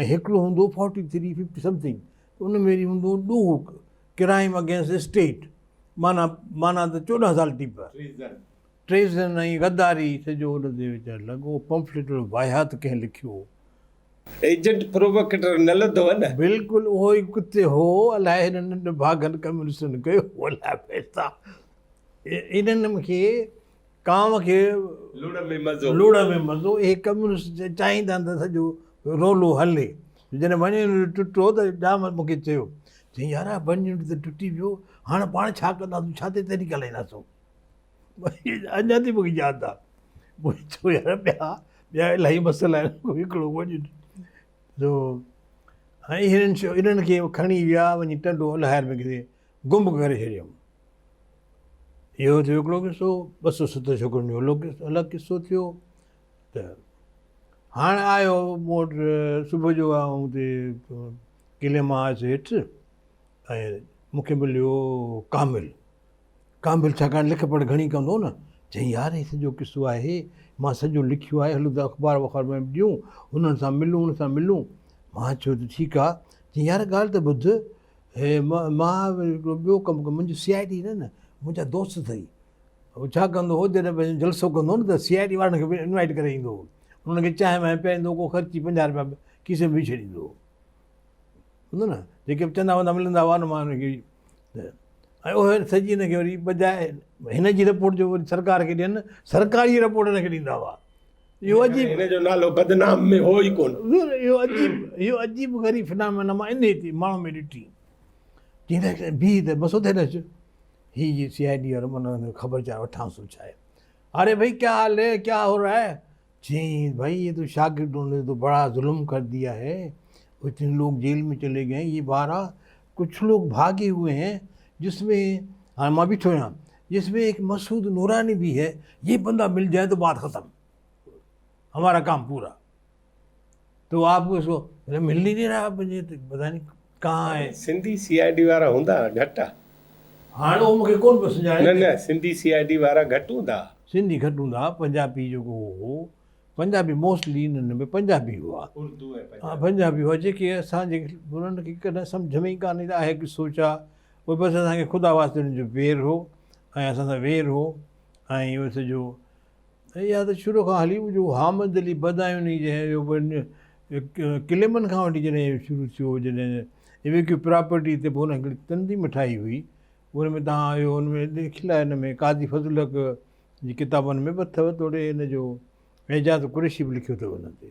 ۽ هڪڙو هوندو هو فورٽي ٿري ففٽي سمٿنگ ان ۾ وري هوندو هو ڏوهه ڪرائيم اگينسٽ اسٽيٽ معنيٰ معنيٰ ته 14 سال ٽيپ ٽريزن ۽ غداري سڄو ان تي ويچار لڳو پمفليٽ واهيات ڪنهن لکيو هو. ايجنٽ پرووڪيٽر نه لڌو نه. بلڪل اهو ئي ڪتي هو الائي هنن نڀاڳن ڪميونسٽن ڪيو هو الائي پئسا انهن کي ڪانء کي لڙ ۾ مزو لڙ ۾ مزو اهي ڪميونسٽ چاهيندا آهن ته سڄو رولو هلي جڏهن ون يونٽ ٽٽو ته ڄام مون کي چيو چيائين يار ون يونٽ ته ٽٽي ويو هاڻ پاڻ ڇا ڪنداسون ڇا تي تحريڪ هلائينداسون اڃا تائين مون کي ياد آ. مون چيو يار ٻيا ٻيا الاهي مسئلا آهن هڪڙو وڃ جو ۽ هنن انهن کي کڻي ويا وڃي ٽنڊو الهيار ۾ ڪٿي گم ڪري ڇڏيائون. اهو ٿيو هڪڙو قصو، 207 ڇوڪرن جو الڳ قصو ٿيو ته هاڻ آيو مون وٽ صبح جو آئون اتي قلعي مان آيس هيٺ ۽ مون کي مليو ڪامل. ڪامل ڇاڪاڻ لک پڙهه گهڻي ڪندو هو نه، چيائين يار هي سڄو قصو آهي، مان سڄو لکيو آهي، هلو ته اخبار وخبار ۾ به ڏيون، هنن سان ملون هن سان ملون. مان چيو ته ٺيڪ آ. چيائين يار ڳالهه ته ٻڌ، هي مان هڪڙو ٻيو ڪم ڪيو، منهنجي سي I D نه نه، منهنجا دوست اٿئي. هو ڇا ڪندو هو جڏهن پنهنجو جلسو ڪندو هو نه ته سي I D وارن کي به انوائيٽ ڪري ايندو هو. انهن کي چانهه وانهه پياريندو هو، ڪو خرچي 50 رپيا کيسي ۾ وجهي ڇڏيندو هو. هوندو نه جيڪي به چندا وندا ملندا هئا نه مان هن کي ۽ اهي سڄي هن کي وري بجاء هن جي رپورٽ جو وري سرڪار کي ڏين سرڪار جي رپورٽ هن کي ڏيندا هئا. اهو عجيب هن جو نالو بدنام ۾ هو ئي ڪونه. اهو عجيب اهو عجيب غريب فنامينا مان انهي تي ماڻهو ۾ ڏٺي. چيائين ته بيهه ته بس اتي نه اچ. هي جي سي I D وارو من خبر چار وٺانس ٿو ڇا آهي. اري ڀئي ڪيا حال هي ڪيا هو رها هي. چيائين ڀائي يي تو شاگردون ني تو بڙا ظلم ڪر ديا هي اتني لوگ جيل ۾ چلي گئي يي بارا ڪجھ لوگ ڀاگي هوئي هين جس ۾ هاڻي مان بيٺو آهيان جس ۾ ايڪ مسعود نوراني ڀي هي يي بندا مل جائي تو بات ختم همارا ڪام پورا تو آپ کو اسڪو مل هي نهي رها مجهي تو پتا نهي ڪهان هي. سنڌي سي I D وارا هوندا گهٽ آ. هاڻ اهو مونکي ڪون پيو سڃاڻي. نه نه سنڌي سي I D وارا گهٽ هوندا. سنڌي گهٽ هوندا پنجابي جيڪو هو پنجابي موسٽلي انهن ۾ پنجابي هئا. اردو ۽ پنجابي. پنجابي هئا جيڪي اسان جي انهن کي ڪڏهن سمجهه ۾ ئي ڪانه ايندا آهي قصو ڇا اهي بس اسان کي خدا واسطي انهن جو وير هو ۽ اسان سان وير هو ۽ اهو سڄو اها ته شروع کان هلي جو حامد علي بدايوني جنهن جو ڪليمن کان وٺي جڏهن شروع ٿيو جڏهن ايويڪيو پراپرٽي تي به هن هڪڙي تنظيم ٺاهي هئي ان ۾ تهان اهو ان ۾ لکيل آهي ان ۾ قاضي فضل حق جي ڪتابن ۾ به اٿو توڙي ان جو اعجاز قريشي به لکيو اٿو ان تي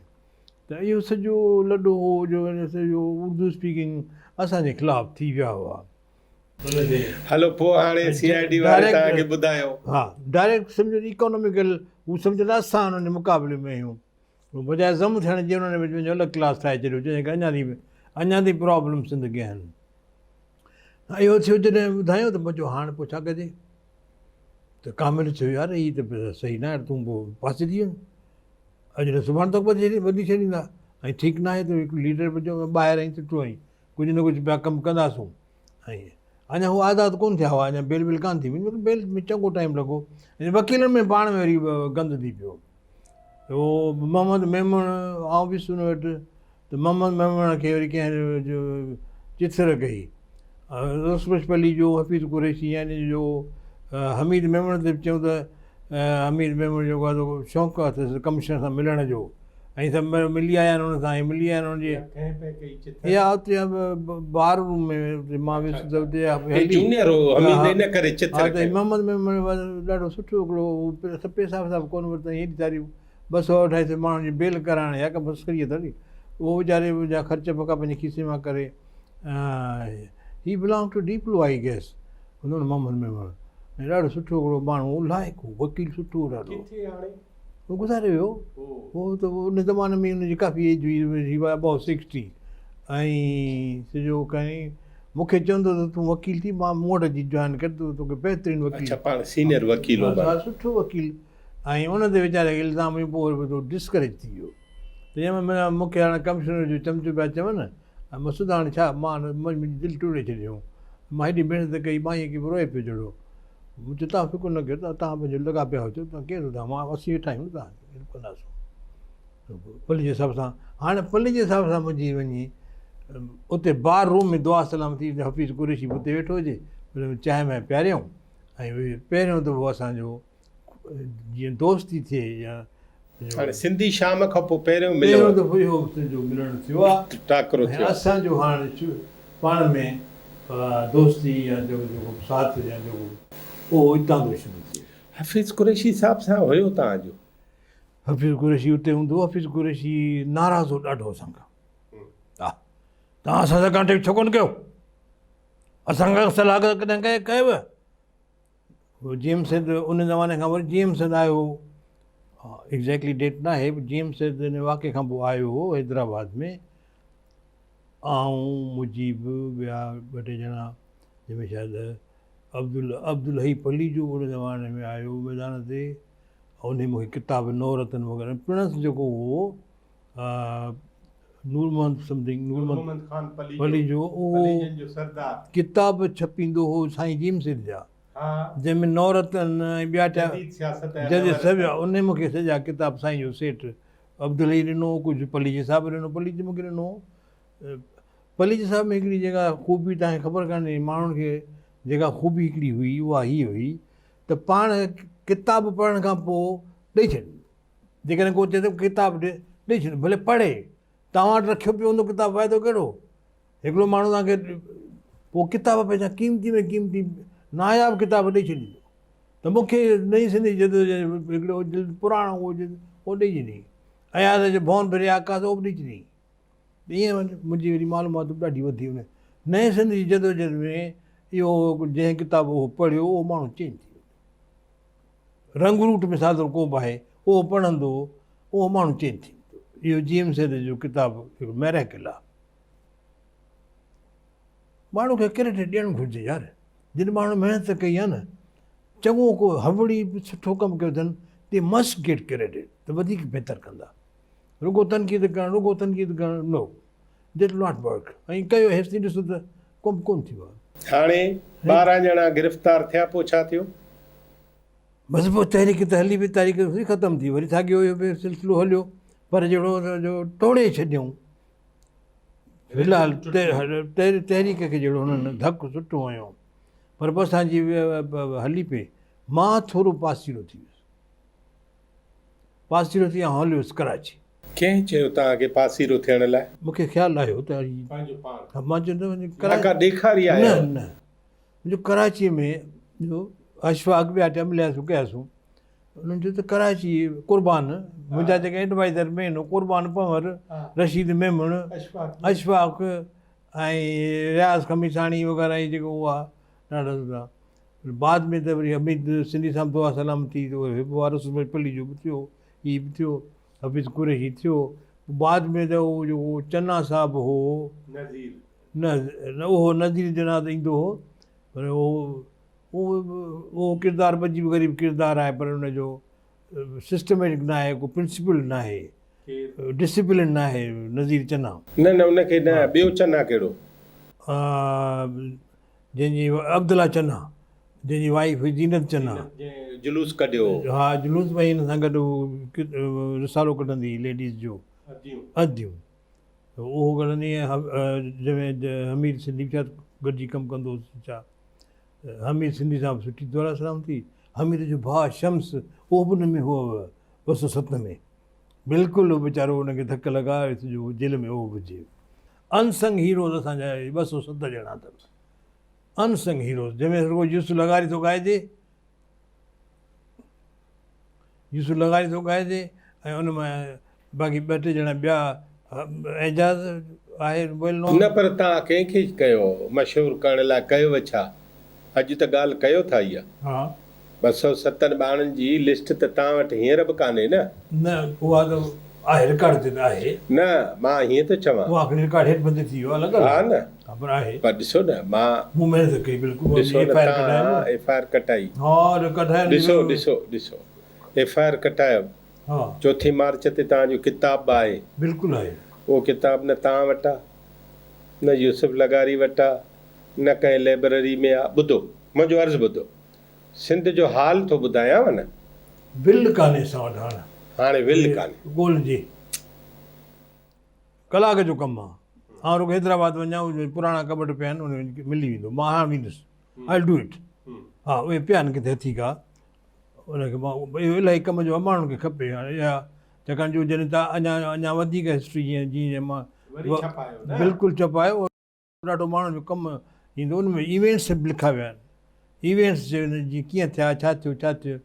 ته اهو سڄو لڏو هو جو سڄو اردو اسپيڪنگ اسان جي خلاف ٿي ويا هئا. هلو پوء هاڻي سي I D واري توهان کي ٻڌايو. ها ڊائريڪٽ سمجهو ته اڪاناميڪل هو سمجهن ٿا اسان انهن جي مقابلي ۾ آهيون بجاء ضم ٿيڻ جي انهن پنهنجو الڳ ڪلاس ٺاهي ڇڏيو جنهن کي اڃا تائين اڃا تائين پرابلم سنڌ کي آهن. اهو ٿيو جڏهن ٻڌايو ته مون چيو هاڻ پوء ڇا ڪجي ته ڪامل چيو يار هي ته صحيح نه آهي تون پوء پاسي ٿي وڃ اڄ نه سڀاڻي توکي ٻڌي ڇڏيندا ۽ ٺيڪ نه آهي ته هڪ ليڊر ٻاهر آهين سٺو آهين ڪجهه نه ڪجهه پيا ڪم ڪنداسون ۽ اڃا هو آزاد ڪونه ٿيا هئا اڃا بيل ويل ڪانه ٿي هئي بيل ۾ چڱو ٽائيم لڳو وڪيلن ۾ پاڻ ۾ وري گند ٿي پيو هو محمد ميمڻ آئون ويس ان وٽ ته محمد ميمڻ کي وري ڪنهن چٿر ڪئي رسمش پلي جو حفيظ قريشي يعني جو حميد ميمڻ تي به چيو ته حميد ميمڻ جيڪو آهي سو شوق اٿس ڪمشنر سان ملڻ جو ۽ سڀ ملي آيا آهن ان سان ۽ ملي آيا آهن ان جي يا اتي بار روم ۾ مان ويس ته اتي هلي جونيئر هو حميد ان ڪري چٿر ڪئي. محمد ميمڻ ڏاڍو سٺو هڪڙو هو پيسا ويسا به ڪونه ورتائين هيڏي ساري 200 250 ماڻهن جي بيل ڪرائڻ يا ڪا مسخري ٿوري. اهو ويچاري جا خرچ پکا پنهنجي کيسي مان ڪري he belong to Diplo I guess هوندو نه محمد ميمڻ ۽ ڏاڍو سٺو هڪڙو ماڻهو هو لائق هو وڪيل سٺو هو ڏاڍو. ڪٿي هاڻي؟ هو گذاري ويو هو ته ان زماني ۾ ان جي ڪافي ايج هئي هي واز اباؤ سڪسٽي ۽ سڄو ڪيائين مون کي چوندو ته تون وڪيل ٿي مان مون وٽ اچي جوائن ڪر ته توکي بهترين وڪيل اڇا پاڻ سينئر وڪيل هو ها سٺو وڪيل ۽ ان تي ويچاري کي الزام هنيو پوء وري ڊسڪريج ٿي ويو ته جنهن مهل مون کي هاڻي ڪمشنر جو چمچو پيا چون ۽ مسعود هاڻي ڇا مان منهنجي دل ٽوڙي ڇڏيائون مان هيڏي محنت ڪئي مان ائين ڪي روئي پيو جهڙو مون چيو توهان فڪر نه ڪيو توهان پنهنجو لڳا پيا هجو توهان ڪير ٿا مان اسين ويٺا آهيون نه توهان هيلپ ڪنداسون پليجي صاحب سان هاڻي پليجي صاحب سان منهنجي وڃي اتي بار روم ۾ دعا سلام ٿي حفيظ قريشي به اتي ويٺو هجي چانهه وانهه پياريائون ۽ پهريون دفعو اسانجو جيئن دوستي ٿئي يا هاڻي سنڌي شام کان پوء پهريون ملڻ پهريون دفعو اهو تنهنجو ملڻ ٿيو آ ٽاڪرو ٿيو ۽ اسان جو هاڻ پاڻ ۾ دوستي يا جيڪو ساٿ يا جيڪو اهو اتان ٿو شروع ٿئي. حفيظ قريشي صاحب سان هيو توهان جو؟ حفيظ قريشي اتي هوندو هو حفيظ قريشي ناراض هو ڏاڍو اسان کان ها توهان اسان سان ڪانٽيڪٽ ڇو ڪونه ڪيو اسان کان صلاح ڪڏهن ڪيو جي ايم سيد ان زماني کان وري جي ايم سيد آيو هو ايگزيڪٽلي ڊيٽ نه آهي جي ايم سيد ان واقعي کان پوء آيو هو حيدرآباد ۾ آئون مجيب ٻيا ٻه ٽي ڄڻا جنهن ۾ شايد عبدال عبدالحئي پليجو به ان زماني ۾ آيو ميدان تي ان مون کي ڪتاب نورتن وغيره پڻس جيڪو هو نور محمد سمٿنگ نور محمد خان پليجو اهو ڪتاب ڇپيندو هو سائين جي ايم سيد جا جنهن ۾ نورتن ۽ ٻيا ٽيا جديد سڀ ان مون کي سڄا ڪتاب سائين جو سيٺ عبدالحئي ڏنو ڪجهه پليجي صاحب ڏنو پليجي مون کي ڏنو پليجي صاحب ۾ هڪڙي جيڪا خوبي توهان کي خبر ڪانهي ماڻهن کي جيڪا خوبي هڪڙي هئي اها هي هئي ته پاڻ ڪتاب پڙهڻ کان پوء ڏئي ڇڏيندو جيڪڏهن ڪو چئي ته ڪتاب ڏي، ڏئي ڇڏ، ڀلي پڙهي. توهان وٽ رکيو پيو هوندو ڪتاب فائدو ڪهڙو؟ هڪڙو ماڻهو توهان کي پوء ڪتاب پنهنجا قيمتي ۾ قيمتي ناياب ڪتاب ڏئي ڇڏيندو ته مون کي نئين سنڌي جدوجهد هڪڙو جلد پراڻو اهو جلد اهو ڏئي ڇڏيائين. اياز جو ڀون ڀري آڪاس اهو به ڏئي ڇڏيائين. ائين منهنجي وري معلومات به ڏاڍي وڌي ان نئين سنڌ جي جدوجهد ۾ اهو جنهن ڪتاب اهو پڙهيو اهو ماڻهو چينج ٿي ويو. رنگ روٽ مثال طور ڪو به آهي اهو پڙهندو اهو ماڻهو چينج ٿي ويندو. اهو جي ايم سيد جو ڪتاب هڪ ميريڪل آهي. ماڻهو کي ڪريڊٽ ڏيڻ گهرجي يار جن ماڻهن محنت ڪئي آهي نه چڱو ڪو هوڙي به سٺو ڪم ڪيو اٿن the must get credit ته وڌيڪ بهتر ڪندا. رڳو تنقيد ڪرڻ رڳو تنقيد ڪرڻ نو that not work ۽ ڪيو هيستائين ڏسو ته ڪم ڪونه ٿيو آهي. هاڻي 12 ڄڻا گرفتار ٿيا پوء ڇا ٿيو؟ بس پوء تحريڪ ته هلي پئي تحريڪ وري ختم ٿي وري ساڳيو اهو به سلسلو هليو پر جهڙو جو ٽوڙي ڇڏيائون في الحال تحريڪ کي جهڙو هنن ڌڪ سٺو هنيو پر پوء اسان جي هلي پئي مان ٿورو پاسيرو ٿي ويس پاسيرو ٿي آئون هليو ويس ڪراچي. ڪنهن چيو توهان کي پاسيرو ٿيڻ لاء؟ مون کي خيال آيو ته هي پنهنجو پاڻ. ها مان چيو ته وڃي ڪراچي. ڪا ڏيکاري آيا نه نه منهنجو ڪراچيء ۾ جو اشفاق ٻيا ٽيا ملياسون ڪياسون انهن چيو ته ڪراچي قربان منهنجا جيڪي ايڊوائزر مين هو قربان پنهور رشيد ميمڻ اشفاق ۽ رياض خميساڻي وغيره هي جيڪو هئا ڏاڍا سٺا بعد ۾ ته وري حميد سنڌي صاحب دعا سلام ٿي ته وري هڪ وارث ۾ پليجو به ٿيو هي به ٿيو حفيظ قريشي ٿيو بعد ۾ ته اهو جيڪو چنا صاحب هو نذير نه نه اهو نذير چنا ته ايندو هو پر اهو اهو ڪردار به عجيب غريب ڪردار آهي پر ان جو سسٽميٽڪ نه آهي ڪو پرنسپل نه آهي ڊسپلن نه آهي نذير چنا. نه نه ان کي نه ٻيو چنا ڪهڙو. جنهن جي عبدالله چنا جنهن جي وائيف هئي زينت چنا. جنهن جلوس ڪڍيو هو. ها جلوس ۾ هن سان گڏ رسالو ڪڍندي هئي ليڊيز جو اديون اهو ڪڍندي هئي جنهن ۾ حميد سنڌي به شايد گڏجي ڪم ڪندو هوس ڇا حميد سنڌي سان به سٺي دعا سلام ٿي حميد جو ڀاء شمس اهو به ان ۾ هو 207 ۾ بلڪل ويچارو ان کي ڌڪ لڳا جو جيل ۾ اهو به جيل انسنگ هيروز اسان جا 207 ڄڻا اٿن انسنگ هيروز جنهن ۾ رڳو يوسف لغاري ٿو ڳائجي يوسف لغاري ٿو ڳائجي ۽ ان مان باقي ٻه ٽي ڄڻا ٻيا اعجاز آهي ويل نون. نه پر توهان ڪنهن کي ڪيو مشهور ڪرڻ لاء ڪيو ڇا؟ اڄ ته ڳالهه ڪيو ٿا اها. ها. 207 ٻارن جي لسٽ ته توهان وٽ هينئر به ڪانهي نه؟ نه اها ته آهي رڪارڊ تي ته آهي. نه مان هيئن ٿو چوان. اها آخري رڪارڊ هيٺ مٿي ٿي ويو آهي الڳ ڳالهه ها نه. ها پر آهي. پر ڏسو نه مان. مون محنت ڪئي بلڪل ڏسو نه ايف I R ڪڍايم. توهان ايف I R ڪٽائي. ها ڪڍايم. ڏسو ڏسو ڏسو ايف I R ڪٽايو. ها. چوٿين مارچ تي توهان جو ڪتاب به آهي. بلڪل آهي. اهو ڪتاب نه توهان وٽ آ، نه يوسف لغاري وٽ آ، نه ڪنهن لئبرري ۾ آ. ٻڌو، منهنجو عرض ٻڌو. سنڌ جو حال ٿو ٻڌايانو نه. ول ڪانهي اسان وٽ هاڻ. هاڻي ول ڪانهي. ڳولجي. ڪلاڪ جو ڪم آ. آئون رڳو حيدرآباد وڃان اهي پراڻا ڪٻٽ پيا آهن ان ۾ ملي ويندو. مان هاڻ ويندس. I will do it. ها اهي پيا آهن ڪٿي هٿيڪا. ان کي مان اهو الاهي ڪم جو آهي ماڻهن کي کپي هاڻي اها ڇاڪاڻ جو جڏهن تان اڃا اڃا وڌيڪ هسٽري جيئن جيئن مان بلڪل ڇپايو ڏاڍو ماڻهن جو ڪم ايندو ان ۾ ايونٽس به لکيا ويا آهن ايونٽس جي ڪيئن ٿيا ڇا ٿيو ڇا ٿيو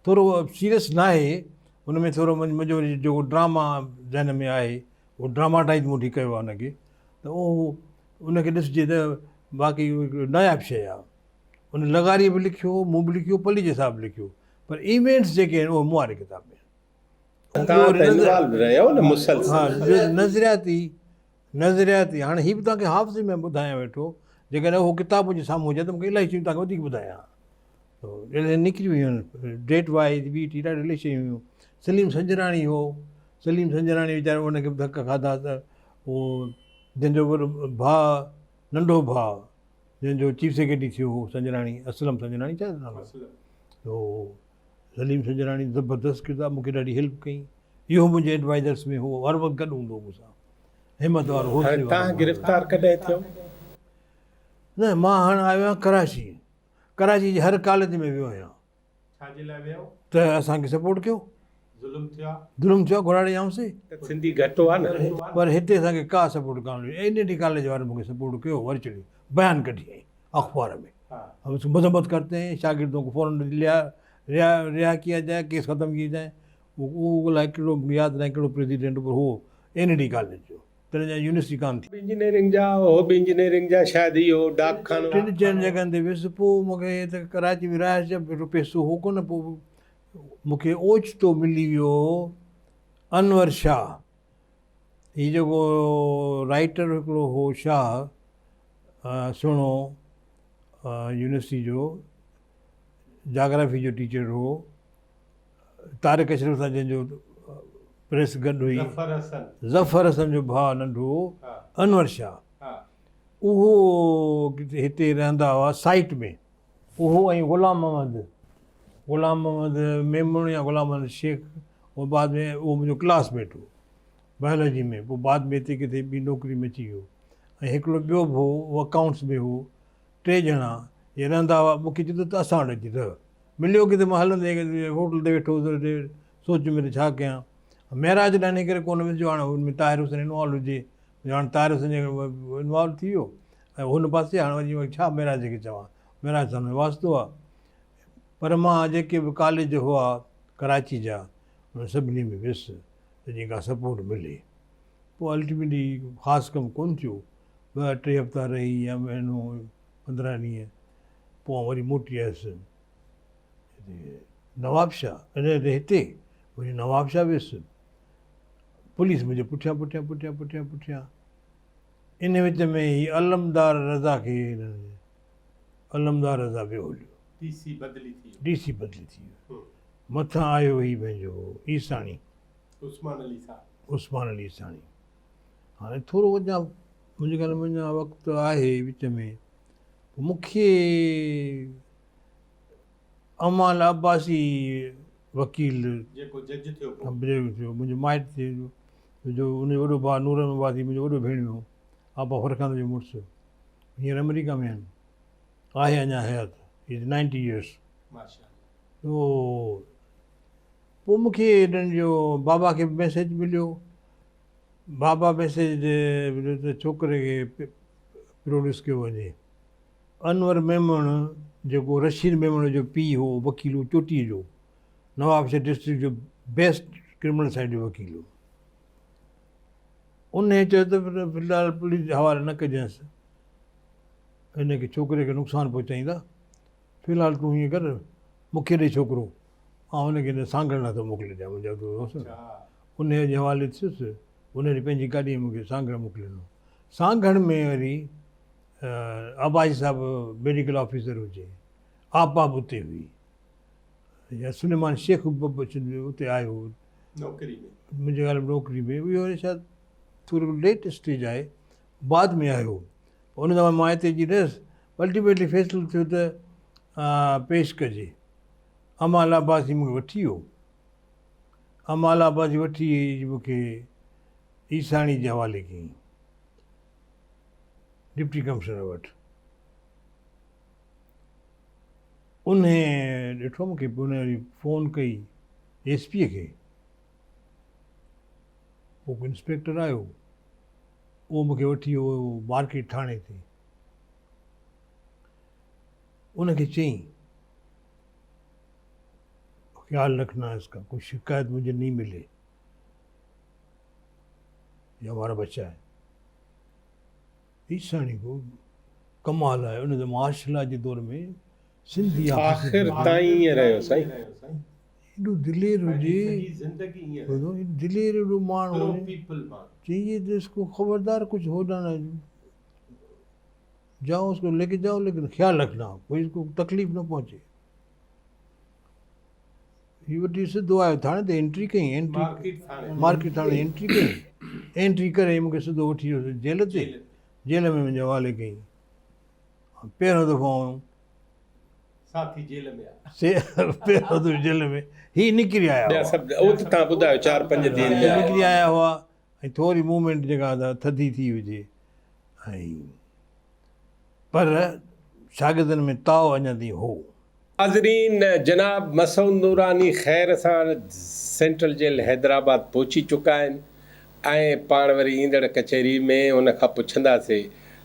ٿورو سيريس نه آهي ان ۾ ٿورو منهنجو جيڪو ڊراما ذهن ۾ آهي اهو ڊراماٽائز مون ٺيڪ ڪيو آهي ان کي ته اهو ان کي ڏسجي ته باقي ناياب شيء آهي ان لغاريء به لکيو، مون به لکيو، پليجي صاحب به لکيو، پر ايونٽس جيڪي آهن اهي مون واري ڪتاب ۾ آهن. توهان ته انوالو رهيا نه مسلسل. ها نظرياتي نظرياتي هاڻي هي به توهان کي حافظي ۾ ٻڌايان ويٺو، جيڪڏهن اهو ڪتاب منهنجي سامهون هجي ته مون کي الاهي شيون توهان کي وڌيڪ ٻڌايان ها. ته نڪري ويون آهن ڊيٽ وائيز ٻي ٽي ڏاڍيون الاهي شيون هيون. سليم سنجراڻي هو، سليم سنجراڻي ويچارو ان کي به ڌڪ کاڌا ته اهو جنهن جو وڏو ڀاء ننڍو ڀاء جنهن جو چيف سيڪريٽري ٿيو هو سنجراڻي اسلم سنجراڻي ڇا نالو تو سليم سنجراڻي زبردست ڪردار مونکي ڏاڍي هيلپ ڪئي اهو منهنجي ايڊوائزرس ۾ هو هر وقت گڏ هوندو هو مون سان همت وارو حوصلي وارو تان گرفتار ڪڏهن ٿيو؟ نه مان هاڻ آيو آهيان ڪراچي ڪراچي جي هر ڪاليج ۾ ويو آهيان ڇا جي لاء ويو؟ ته اسان کي سپورٽ ڪيو. ظلم ٿيو آ. ظلم ٿيو آ گهوڙاڙي ڄائون سي. ته سنڌي گهٽ هئا نه. پر هتي اسان کي ڪا سپورٽ ڪانه ملي. اين اي ڊي ڪاليج وارن مون کي سپورٽ ڪيو ورچوئلي بيان ڪڍي آئي اخبار ۾ هم اس مذمت ڪرتي هين شاگردون کو فورن رها رها ڪيا جائي ڪيس ختم ڪيا جائي اهو الائي ڪهڙو مون کي ياد ناهي ڪهڙو پريزيڊنٽ پر هو اين اي ڊي ڪاليج جو. تڏهن جا يونيورسٽي ڪانه ٿي. به انجنيئرنگ جا هو به انجنيئرنگ جا شايد اهو ڊاڪ خانو. ٽن چئن جڳهن تي ويس پوء مون کي ته ڪراچي ۾ رهائش جا به پئسو هو ڪونه پوء مون کي اوچتو ملي ويو انور شاهه هي جيڪو رائيٽر هڪڙو هو شاهه سهڻو يونيورسٽي جو جاگرافي جو ٽيچر هو طارق اشرف سان جنهن جو پريس گڏ هئي. ظفر حسن. ظفر حسن جو ڀاء ننڍو انور شاهه اهو هتي رهندا هئا سائيٽ ۾. اهو ۽ غلام محمد، غلام محمد ميمڻ يا غلام محمد شيخ اهو بعد ۾ اهو منهنجو ڪلاس ميٽ هو بائيولاجي ۾ پوء بعد ۾ هتي ڪٿي ٻي نوڪري ۾ اچي ويو ۽ هڪڙو ٻيو به هو اهو اڪائونٽس ۾ هو ٽي ڄڻا اهي رهندا هئا مون کي چيو ته اسان وٽ اچي رهه مليو ڪٿي مان هلندي هوٽل تي ويٺو هوس سوچ ۾ ته ڇا ڪيان. معراج ڏانهن انهيء ڪري ڪونه ويس جو هاڻ ان ۾ طاهر حسين انوالو هجي. جو هاڻ طاهر حسين جي انوالو ٿي ويو ۽ هن پاسي هاڻ وري ڇا معراج کي چوان. معراج سان منهنجو واسطو آهي. پر مان جيڪي به ڪاليج هئا ڪراچي جا انهن سڀني ۾ ويس ته جيئن ڪا سپورٽ ملي. پوء الٽيميٽلي خاص ڪم ڪونه ٿيو. ٻه ٽي هفتا رهي يا مهينو 15 ڏينهن پوء آئون وري موٽي آيس. نوابشاهه هتي وري نوابشاهه ويس پوليس منهنجي پٺيان پٺيان پٺيان پٺيان پٺيان ان وچ ۾ هي علمدار رضا کي علمدار رضا ويو هليو ڊي سي بدلي ٿي ويو ڊي سي بدلي ٿي ويو مٿان آيو هي پنهنجو عيساڻي عثمان علي صاحب عثمان علي عيساڻي هاڻي ٿورو اڃا منهنجي خيال ۾ اڃا وقت آهي وچ ۾ مونکي امان عباسي وڪيل جيڪو جج ٿيو پوء جج ٿيو منهنجو مائٽ ٿيو جو ان جو وڏو ڀاء نور احمد عباسي منهنجو وڏو ڀيڻيو هو آپا فرخند جو مڙس هينئر آمريڪا ۾ آهن آهي اڃا حيات هي از 90 ايئرس ماشاءالله تو پوء مونکي انهن جو بابا کي به ميسيج مليو بابا ميسيج مليو ته ڇوڪري کي پروڊيوس ڪيو وڃي انور ميمڻ جيڪو رشيد ميمڻ جو پيء هو وڪيل هو چوٽيء جو نوابشاهه ڊسٽرڪٽ جو بيسٽ ڪرمنل سائيڊ جو وڪيل هو. انهيء چيو ته في الحال پوليس جي حوالي نه ڪجانس، هن کي ڇوڪري کي نقصان پهچائيندا، في الحال تون هيئن ڪر مون کي ڏي ڇوڪرو، آئون هن کي هن سانگهڙ ڏانهن ٿو موڪلي ڏيان، منهنجا دوست انهيء جي حوالي ٿيس، انهيء وري پنهنجي گاڏيء ۾ مون کي سانگهڙ موڪلي ڏنو. سانگهڙ ۾ وري عباسي صاحب ميڊيڪل آفيسر هجي، آپا به اتي هئي، يا سليمان شيخ به اتي آيو هو نوڪري ۾، منهنجي خيال ۾ نوڪري ۾، اهو وري شايد ٿورو ليٽ اسٽيج آهي، بعد ۾ آيو. ان زماني مان هتي اچي رهيس، الٽيميٽلي فيصلو ٿيو ته پيش ڪجي. امان عباسي مون کي وٺي ويو. امان عباسي وٺي مون کي عيساڻي جي حوالي ڪيائين، ڊپٽي ڪمشنر وٽ. انهيء ڏٺو مون کي، پوء ان وري فون ڪئي ايس پيء کي. پوء ڪو انسپيڪٽر آيو، اهو مون کي وٺي ويو مارڪيٽ ٿاڻي تي. ان کي چيائين، خيال رکنا اس کا، ڪوئي شڪايت مجهي نهين ملي، یہ همارا بچه هي. عيساڻي ڪو ڪمال آهي ان ته مارشل لا جي دور ۾ سنڌي آخر تائين ائين رهيو سائين. ايڏو دلير هجي ٻڌو ايڏو دلير ايڏو ماڻهو هجي چئي ته اس ڪو خبردار ڪجهه هو نه جاؤ اس ڪو ليڪي جاؤ ليڪن خيال رکنا ڪوئي اس ڪو تڪليف نه پهچي. هي وٺي سڌو آيو ٿاڻي تي انٽري ڪئي انٽري مارڪيٽ ٿاڻي انٽري ڪئي انٽري ڪري مونکي سڌو وٺي ويو جيل تي جيل ۾ منهنجي حوالي ڪئي پهريون دفعو آئون ساٿي جيل ۾ پهريون دفعو جيل ۾ هي نڪري آيا هئا سڀ اهو ته تان ٻڌايو 4 5 ڏينهن ۾ نڪري آيا هئا ۽ ٿوري موومينٽ جيڪا ٿڌي ٿي هجي ۽ پر شاگردن ۾ تاء اڃا تائين هو. ناظرين جناب مسعود نوراني خير سان سينٽرل جيل حيدرآباد پهچي چڪا آهن ۽ پاڻ وري ايندڙ ڪچهري ۾ ان کان پڇنداسي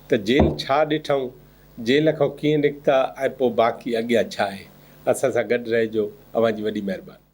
ته جيل ڇا ڏٺائون، جيل کان ڪيئن نڪتا ۽ پوء باقي اڳيان ڇا آهي. اسان سان گڏ رهجو اوهان جي وڏي مهرباني.